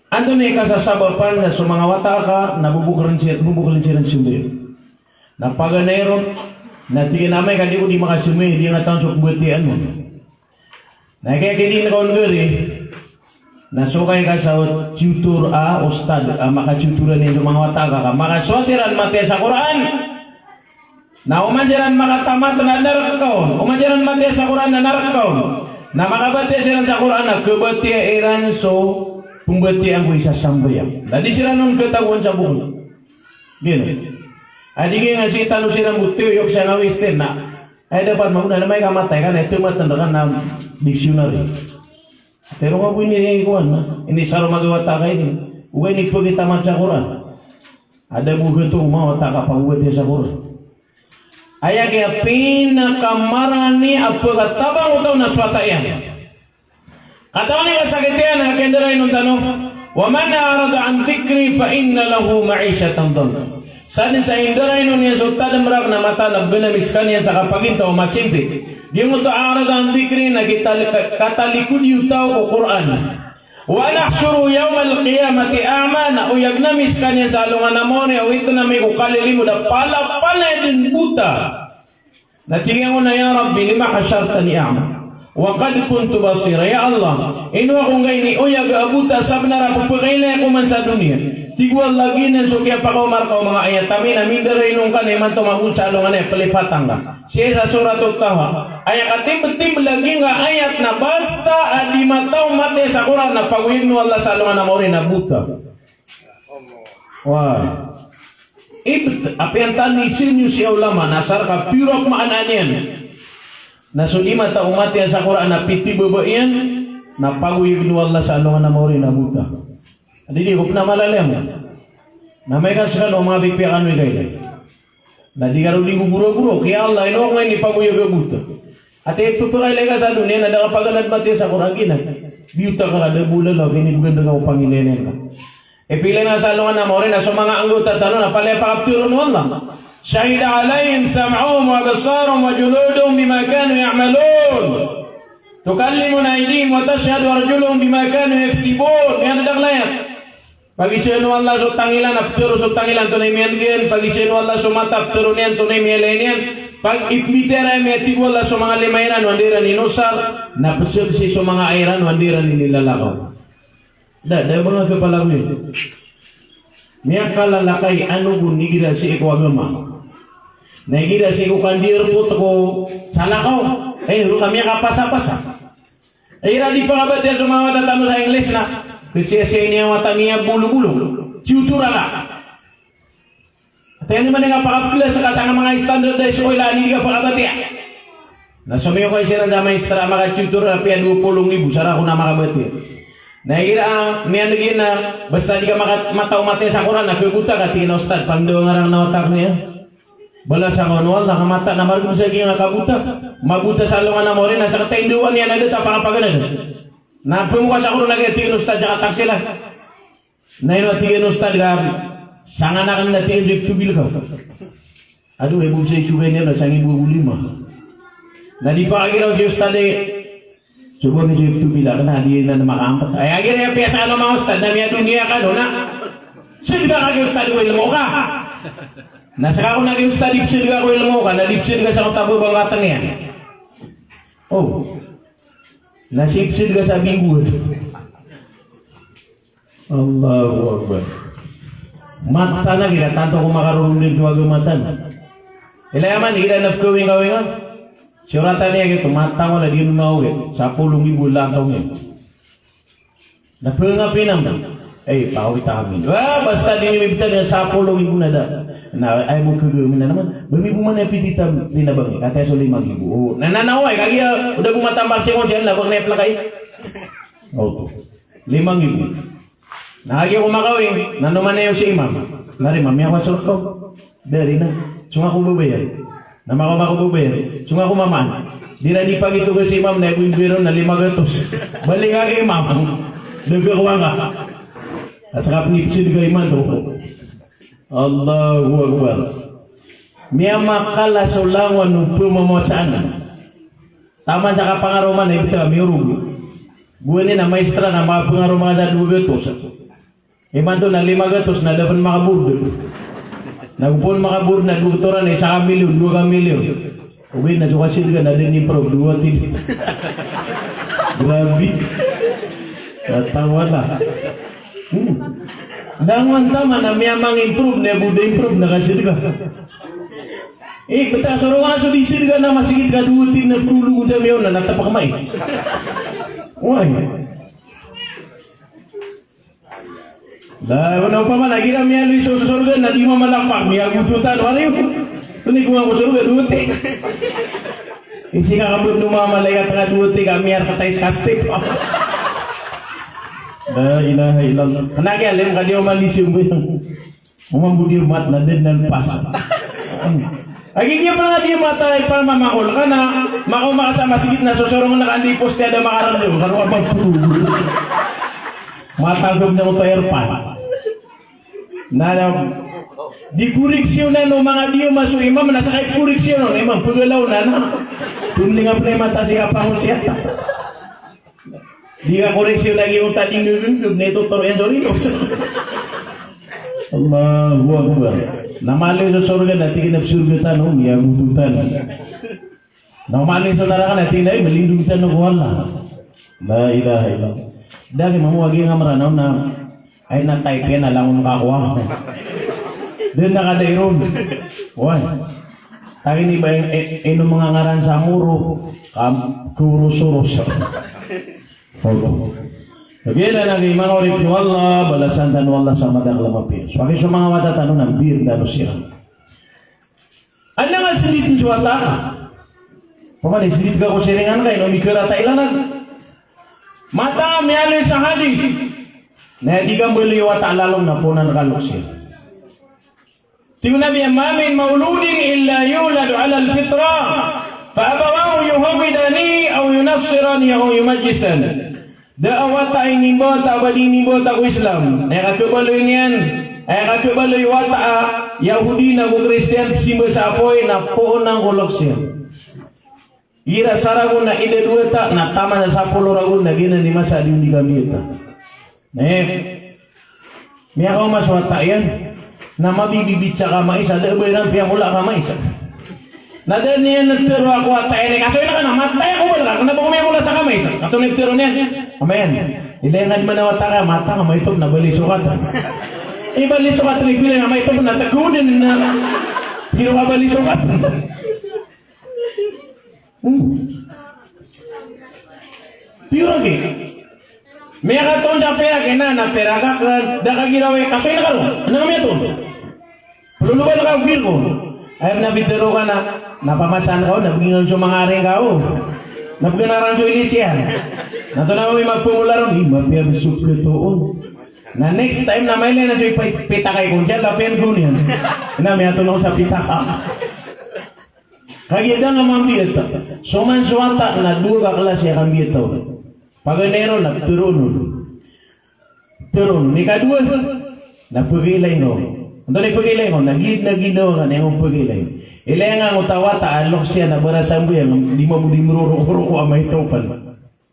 Antonaa i kasasabapan na so manga wata ka na bobokln si, bobokln siran sambayang? Na paganay ron, na tig iyan a amay ka di ako di makasambayang, di ngka tawan so pmbatiyaan on. Na kaya kidin ka on gari, na so kaya ka sa tutor a ustad a makatutoran iyan so manga wata ka, ka makasowa siran matiya sa Qur'an. Na oman siran makatamat na naraka on, oman siran matiya sa Qur'an na naraka on. Na makabatiya siran sa Qur'an na kabatiya iran so pmbatiyaan ko isa sambayang. Na di siran on katagoan sa bokl. Giyanan. A di giya nga sii tano siran bo tiyoyok sa ngawis ten na. Ay dapat magona na amay ka matay ka na ito matanda ka na dictionary. Tero ka bo ini kowan na. Ini saro magawata ka ini. Ogaid ini pagitamat sa Qur'an. Ada bo gato o manga wata ka pagobati sa Qur'an. Aya kiya pinakamarani a pkatabang o taw na so wata iyan. Katawan iyan ka sakit iyan a kiyandarainon tano. Wa man a'rada an dhikri fa inna lahu ma'ishatan dhanka. Sadn sa indarainon iyan so tadm rak na mataan a bgan ami skaniyan sa kapagintaw a masimpit. Giyoto a a'rada an dhikri na kital-, katalikodi o taw ko Qur'an. Wa nahshuruhu yawmal qiyamati a'ma, na oyagn ami skaniyan sa alongan a maori a oitn ami ko kalilimod a palapalaya dn bota. Na tig iyan a, "Ya Rabbi, lima hashartani a'ma wa qad kuntu basira." Ya Allah, ino ako ngka inioyag a bota sabnar a pphakailay ako man sa doniya. Tig o Allah, giyanan so kiyapakaoma rka o manga ayat ami na mindarainon ka na imanto mambo sa alongan a plipatan ka. Sii sa Surat Taha, aya katimbtimbl a giyangkai a ayat na basta a di mataw matiya sa Qur'an na pagoyagn o Allah sa alongan a maori na bota. Wa. Ibt, apiya antaa i sii niyo sii a ulama na asar ka piro a pmaana niyan. Na so di mataw matiya sa Qur'an na pitibaba iyan, na pagoyagn o Allah sa alongan a maori na bota. Adi di ko pn a malalayon. Na amay ka skano manga pipiya kano i kailay. Na di kano di gogorogoro, ya Allah, ino ako ngka inipagoyag a bota. Ati, pphakailay ka sa doniya na da ka paganad matiya sa Qur'an giyanan. Biyota ka ka da bo lalaw, kinibgan rka o pangilay niyan ka. Ipilay na sa alongan a maori na so manga anggawta tano na palaya pakaptharoon o Allah. Shahida alayhim sam'uhum wa absaruhum wa juluduhum bima kanu ya'malun. Tukallimuna aydihim wa tashhadu arjuluhum bima kanu yaksibun. Miyadadakl a ayat. Pagisaan o Allah so tangilan a ptharo so tangilan antonaa i miyan'g iyan, pagisaan o Allah so mata a ptharo niyan antonaa i miyalay niyan, pag-, ipmbitiyarai a miyatig o Allah so manga lima iran o anda iran inosar, na pzaksi so manga ai iran o anda iran inilalakaw. Da, da manga kapalagoyan. Miyakalalakay ano bo igira sii ko agama. Na igira sii ko kandiyan rpot ko salakaw. Eh, roo ka miyakapasapasa. Igira di pakabatiya so manga wata tano sa English na kasiya-siya ini a wata miyabolobolo. Tiyotoro ka. Ati, ino man i kapakapklas ka sa manga standardized school a di ka pakabatiya. Na somiyong ko siran sa maestra a makatutor a apiya dowa polo nggibo sa rakn a makabatiya. Na igira a miyaneg iyan na basta di ka maka-, mataw matiya sa Qur'an na khabuta ka, tig iyan a ustadh, pangndao ngaran na wata akn iyan. Balasan ko o Allah ka mata na margn sa giyangkaya a kabota. Mabota sa alongan a maori na sakataw i ndao niyan a da ta pakapaganad. Na pmoka sa Qur'an lagid a tig iyan a ustadh sa kataksila. Na ino a tig iyan a ustadh ka, sangan akn na tig iyan a iptobil ka. Ado, ay bo sa isogay niyan na sangibo ago lima. Na di pakagiraw si ustadh i, coba niyo iptobil akn na di na makaampat. Ay, agira aya piyasaan o manga ustadh na miyadoniya kano na. Sadka ka gi ustadh ko ilmo ka. Na ska ko na gi ustadh ipsadka ko ilmo ka, na di psadka sa ko tabo bangkatn iyan. O. Na sipsadka sa binggo. Allahu Akbar. Mata na kira tanto ko makarorondin so agama tano. Ilaya man, kira na pkawingkawinga. Suratan iyan gioto, mata ko na di mawit. Sapolo nggibo lantaw iyan. Na pngapinam. Ay, pawit amin. Wa, basta di niyo mibtad na sapolo nggibo na da. Na, ay mo kagawin na naman. Ba nggibo man iyan pitita, tinabang. Kataya so lima nggibo. O, na, na, na, oway, kagiya, o da bo matambak si konsiyan, na, bang na iplakay. O. Lima nggibo. Na agi ko makawing, na noman iyo si imam. Na ri mami ako a sorot ko. Dari na. Song ako babayad. Na mako, mako babayad. Song ako mamaan. Di na di pagito ko si imam na ibo imbiro na lima gatos. Balik ka ki imam. Daga ko anga. Asa ka pnipsid ka iman to. Allahu Akbar. Miyamakala so langon o pmamawasaan. Taman sa kapangaroman na ibtad a miyorog. Gowani na maestra na makapangaroma ka sa dowa gatos. Imanto na lima gatos na da pn makaboard. Na go pn makaboard na doktora na isa ka milyon, dowa ka milyon. Ogaid na so kasadka na da inimprove, dowa tidi. Grabe. Katawa na. Hmm. Langon taman a miyamang-improve na bo da improve na kasadka. Eh, btad a so rongan so di sadka na masigit ka dowa tidi na polo gonta miyaona na tapak mai. Oway. Na, na opama na igira miyaaloy so sorga na di mamalapak, miyagototan, wari. Toni ko nga ko sorga, dowa tidi. Isi nga kabot no manga malaikat nga dowa tidi ka miyar katay sa step. La ilaha illallah. Kna ki alim ka di oman di simbo iyan. Oman bo di omat na dn na lpas. Agi niya pala di mata ay pamamakol ka na, makaoma ka sa masigit na sosorong na ka, andi poste a da makarando, karo ka pagpuro. Matagom na ko to airpan. Na, na, di koreksyonan o manga diyoma so imam, na sakay koreksyonan o imam, pagalaw na, na. Pumlinga pn i mata si kapangol siya. Di ka koreksyon lagi o tadi ngegengeg na itotoro iyan so rinos. Allahu Akbar. Na maloy so sorga na tig iyan a sorga tano, miyagototan. Na maloy so naraka na tig iyan a, ay, malindog tano ko Allah. La ilaha illallah. Da ki mamo agi nga Mranaw na, ay, na type iyan a langon ka kowa. Dn na ka da iron. Oway. Tagi ni ba, i-, ino manga ngaran sa Moro, kam-, kuros-uros. Oto. Kagiya na lagi manga oripn o Allah, balasan tano o Allah sa madakl a mapiya. So agi so manga wata tano na mbir tano siran. Adn a nga sndit so wata ka. Pamani sndit ka ko siringan ka, ino mikarata i lanag. Mata miyaaloy sa hadith. Na di ka mbaloy o wata a lalong na ponan ka loks iyan. Tig o Nabi, "Ma min mawludin illa yuladu alal fitrah, fa abawahu yuhawwidanihi aw yunassiranihi aw yumajjisanihi." Da a wata a inimbawata a ba di inimbawata ko Islam, aya kakhabaloy niyan, aya kakhabaloy o wata a Yahudi na go Kristiyan, simba sa apoy, na poon angko loks iyan. Igira sa ragon na idad o wata na taman sa sapolo ragon na giyanan i masa a di on di kambiyata. Ne. Miyakaoma so wata iyan. Na mabibibitsa ka maisa, da a ba iran piyakola ka maisa. Na da niyan tharoa ko wata iyan, kasoy na ka na matay ako bal ka, kna ba ko miyakola sa ka maisa. Kato na itharo niyan. Ama iyan. Ilay ngka dn man a wata ka, mata ka maito pn a bali so katan. Ibali so katan, ibilay ngka maito pn a tagod dn na. Piro ka bali so katan. Hmm. Pure ki. Miyakatoon sa pirak iyan na, na pirak akn, da ka giraw i kasoy na karo. Ana ka miyatoon. Ploloban ka o gir ko. Aya pn a pitharo ka na, Na pamasan ka on, na bgi ngka on so manga ari ngka on. Na bgi ngka on so ilis iyan. Na antonaa i mapamolaran, i mapiya bes so katoon. Na next time na mailay na so ipay, pitaka i kon, diyan lapiyan kon iyan. Na miyatoon ako sa pitaka. Kagiya da nga mambiyata. So man so wata na dowa ka klasi a kambiyata on. Paganay ron na ptharoon on. Ptharoon on. Ikadowa na pkhailay ngka on. Antonaa i pkhailay ngka on? Na giya na ginawa ngka niyan on pkhailay. Ilay ngka angkoto a wata a loks iyan a barasambayang, di mambo di mrorokoroko a maito pn.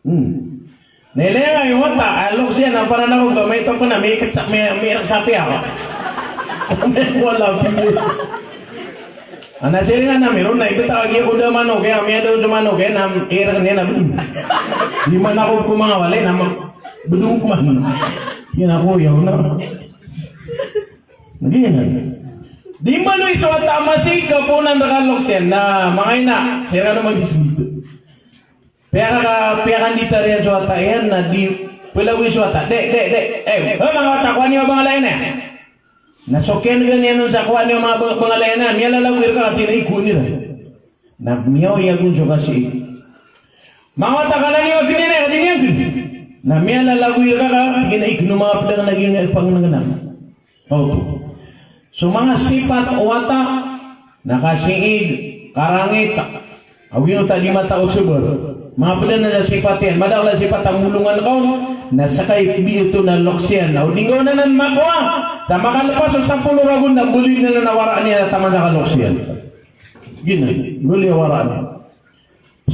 Hmm. Na ilay ngka angkoto a wata a loks iyan a paranakop ka maito pn a miketsa, mi, miirek sa piya ka. Wala piya. Ana siringan ami ron na ibtad a giya ko da manok iyan, miyada on so manok iyan, na irek iyan na bdong. Di manakop ko manga walay na ma-, bdong ko man. Iyan ako, iyan na. Di na. Di mbaloy so wata a masi ka poonan rka a loks iyan na manga ina, siringan a mabisbit. Piyaka, piyakanditar iyan so wata iyan na di pelagoy so wata. De, de, de. Eh, eh, manga wata, kowaa niyo a bangala iyan iyan. Na so kiyanega niyan on sa kowaa niyo a manga ba-, bangala iyan iyan, miyalalagoy rka, tig iyan a ig ko iran. Na miyaoyag on so kasii. Manga wata, kala niyo a tig iyan a, tig iyan a ig. Na miyalalagoy rka, tig iyan a ig, no manga pd aken a giyangkai a pangnengena. Oto. So manga sipat o wata na kasiig, karangit, a giyoto a di mataw o sabar. Manga pd anan sa sipat iyan. Madakl a sipat a molongan ka on na ska i biyoto na loks iyan. Na o di ngka on anan makowa, ta makalpas o sapolo ragon na baloy anan a waraan iyan a taman sa kaloks iyan. Giyanan, baloy a waraan iyan.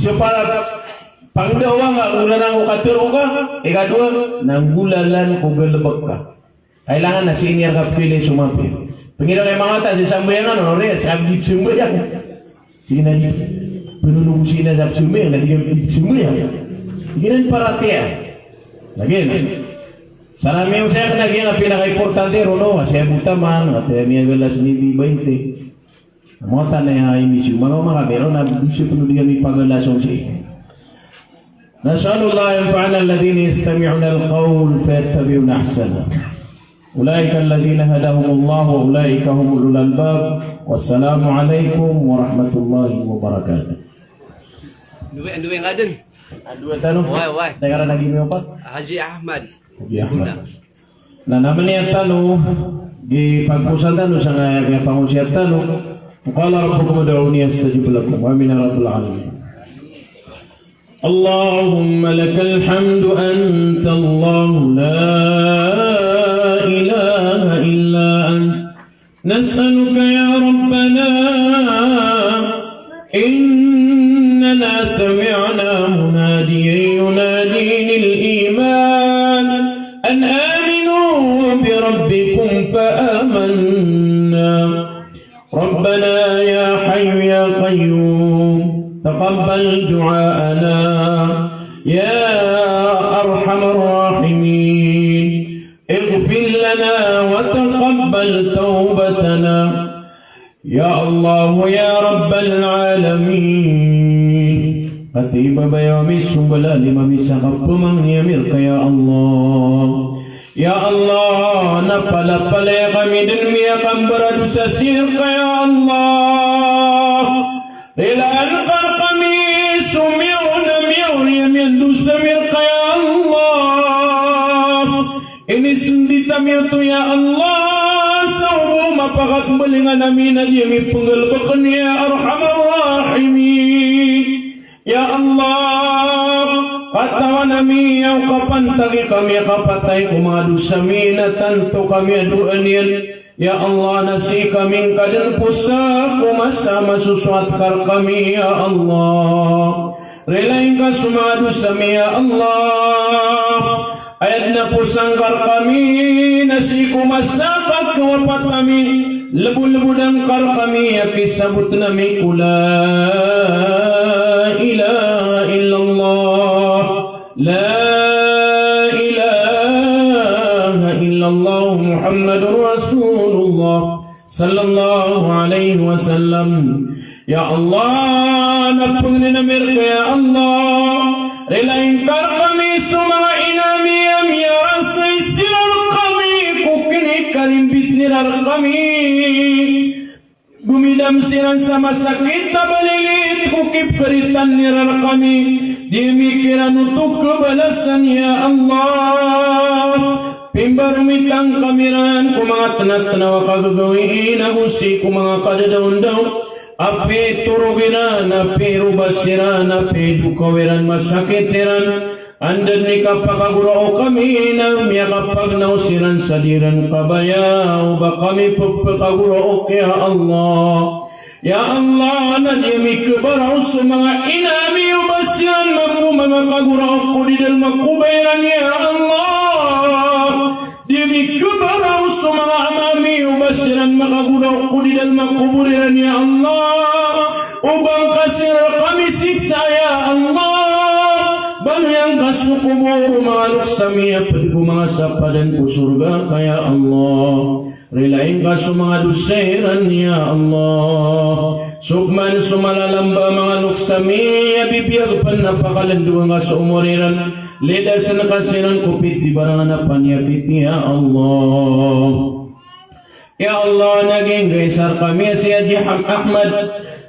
Sipat a pangdawa nga, onanan ko katharo ka, ikadowa, na nggolalan ko galbk ka. Kailangan na sii niyan rka pkhailay so mapiya. Pangni rka i manga wata a sambayang anan, o riyan, sa di psambayang. Di na di, panonogosi na sa psambayang, na di ka psambayang. Giyanan paratiyaya. Lagid. Sa miyaosay akn a giyangkai a pinakaimportante ron, o, sa aya bo taman, a aya miyagalas ni di bainte. Mawatan aya inisyo, manga manga mero na bisyo pn o di kami pagalason sii. نسأل الله أن ينفعنا الذين يستمعون القول فيتبعون أحسنه. أولئك الذين هداهم الله وأولئك هم أولو الألباب. والسلام عليكم ورحمة الله وبركاته. Duwe, duwe nga dn. Duwe tano. Wai, wai. Tengara lagi miyopat. Haji Ahmad. Haji Ahmad. Guna. Na, na miyatano di pagposan tano sangkaya pangosiyat tano. Qala rabbukum ud'uni astajib lakum. Amin ya rabbal alamin. اللهم لك الحمد أنت الله لا إله إلا أنت. نسألك يا ربنا، إننا سمعنا مناديا ينادي للإيمان أن آمنوا بربكم فآمنا. ربنا يا حي يا قيوم، تقبل دعاءنا يا أرحم الراحمين. اغفر لنا وتقبل توبتنا. يا الله يا رب العالمين. Kati babaya mi sumbalan, lima mi sa kapamangni ami rka ya Allah. Ya Allah, na palapalaya kami dn miyakambaradosa sii rka ya Allah. Rilaan ka rkami so miyaona miyaori a miyandosa ami rka ya Allah. Inisndit ami oto ya Allah sa o bo mapakatmbalingan ami na di ami pnggalbkn ya Arhamar Rahimin. Ya Allah, katawan ami a o kapantagi kami a kapatay ko manga dosa mi na tanto kami a doan iyan. Ya Allah, na sii kami ngka dn posa ko masa a masosoat ka rkami, ya Allah. Rilaan ka so manga dosa mi, ya Allah. Aya dn a posa ngka rkami na sii ko masa a kakawapat ami, lbolbodan ka rkami a kisabotn ami ko la ilaha illallah. La ilaha illallah Muhammadur Rasulullah sallallahu alaihi wasallam. Ya Allah, na pangnin ami rka ya Allah. Rilaan ka rkami so manga ina ami a miyarasay siran rkami ko kinikarimbit iran rkami. Gomidam siran sa masakit a balilit ko kipkaritan iran rkami, di ami kiran oto kabalasan, ya Allah. Pimbaromitan kami ran ko manga tnatnaw a kagagawii ago sii ko manga kadadaondaw a pitorog iran, a pirobas iran, a pidokaw iran, masakit iran. Anda dn i kapakagoraok ami na miyakapagnaw siran sa di ran kabaya o ba kami pphakagoraok, ya Allah. Ya Allah, na di ami khabaraw so manga ina ami o ba siran mambo manga kagoraok ko di dalm a kobay ran, ya Allah. Di ami khabaraw so manga ama ami o ba siran makagoraok ko di dalm a kobor iran, ya Allah. O ba ngka siran rkami siksa, ya Allah. Baloya ngka so kobor o manga loks ami a pd ko manga sapadan ko sorga ka, ya Allah. Rilai ngka so manga dosa iran, ya Allah. Sokman so malalamba a manga loks ami a bibiyag pn a pakalndonga ngka so omor iran. Lidasn ka siran ko pit di barangan a paniyakit, ya Allah. Ya Allah, na giyangkai sa rkami a si Haji Ham-, Ahmad,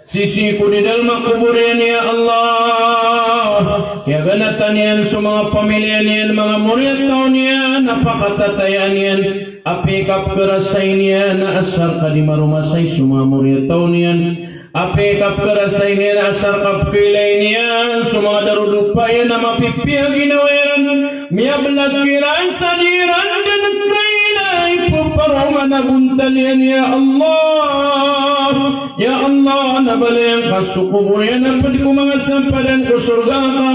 sisii ko di dalm a kobor iyan, ya Allah. Kiyaganatan iyan so manga pamiliya niyan, manga moriyataw niyan a pakatatayaan iyan, apiya i kapkharasay niyan na asar ka di maromasay so manga moriyataw niyan. Apiya i kapkharasay niyan a asar ka pkhailay niyan so manga darodopa iyan a mapipiya a ginawa iran. Miyablak iran sa di ran dn kailay i pparoma na bontal iyan, ya Allah. Ya Allah, na baloya ngka so kobor iyan a pd ko manga sampadan ko sorga ka.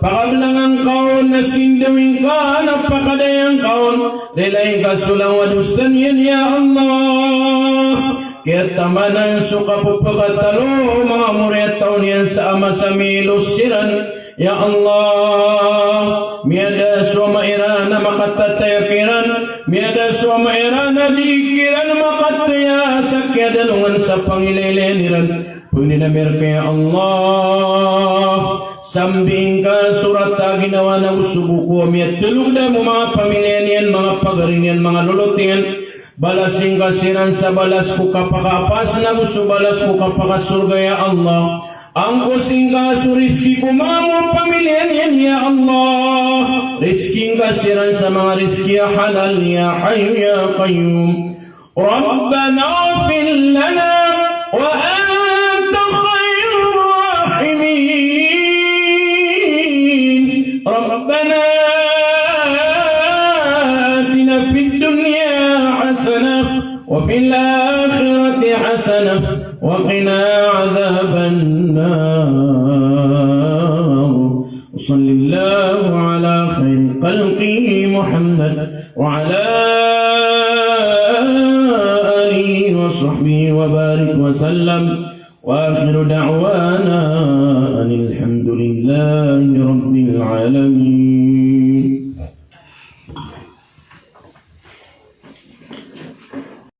Pakablanga ngka on, na sindawi ngka, na pakadaya ngka on. Rilai ngka so langowan a dosa niyan, ya Allah. Kiyatamanan so kapphakatalo o manga moriyataw niyan sa ama sa milos siran. Ya Allah, miyada so ama iran a makatataya kiran, miyada so ama iran a di kiran makataya sa kiyadalongan sa pangilaylayan iran. Pangnin ami rka, ya Allah, sambii ngka so rata a ginawa na go so boko a miyatlo ko dam o manga pamiliya niyan, manga pagari niyan, manga lolot iyan. Balasi ngka siran sa balas ko kapakaapas na go so balas ko kapakasorga, ya Allah. Angkosi ngka so rizki ko manga pamiliya niyan, ya Allah. Rizki ngka siran sa manga rizki a halal, ya Hayyu ya Qayyum. ربنا اغفر لنا وأنت خير الراحمين. ربنا آتنا في الدنيا حسنة وفي الآخرة حسنة وقنا عذاب النار. وصل الله على خير خلقه محمد وعلى آله وصحبه وبارك وسلم. وآخر دعوانا أن الحمد لله رب العالمين.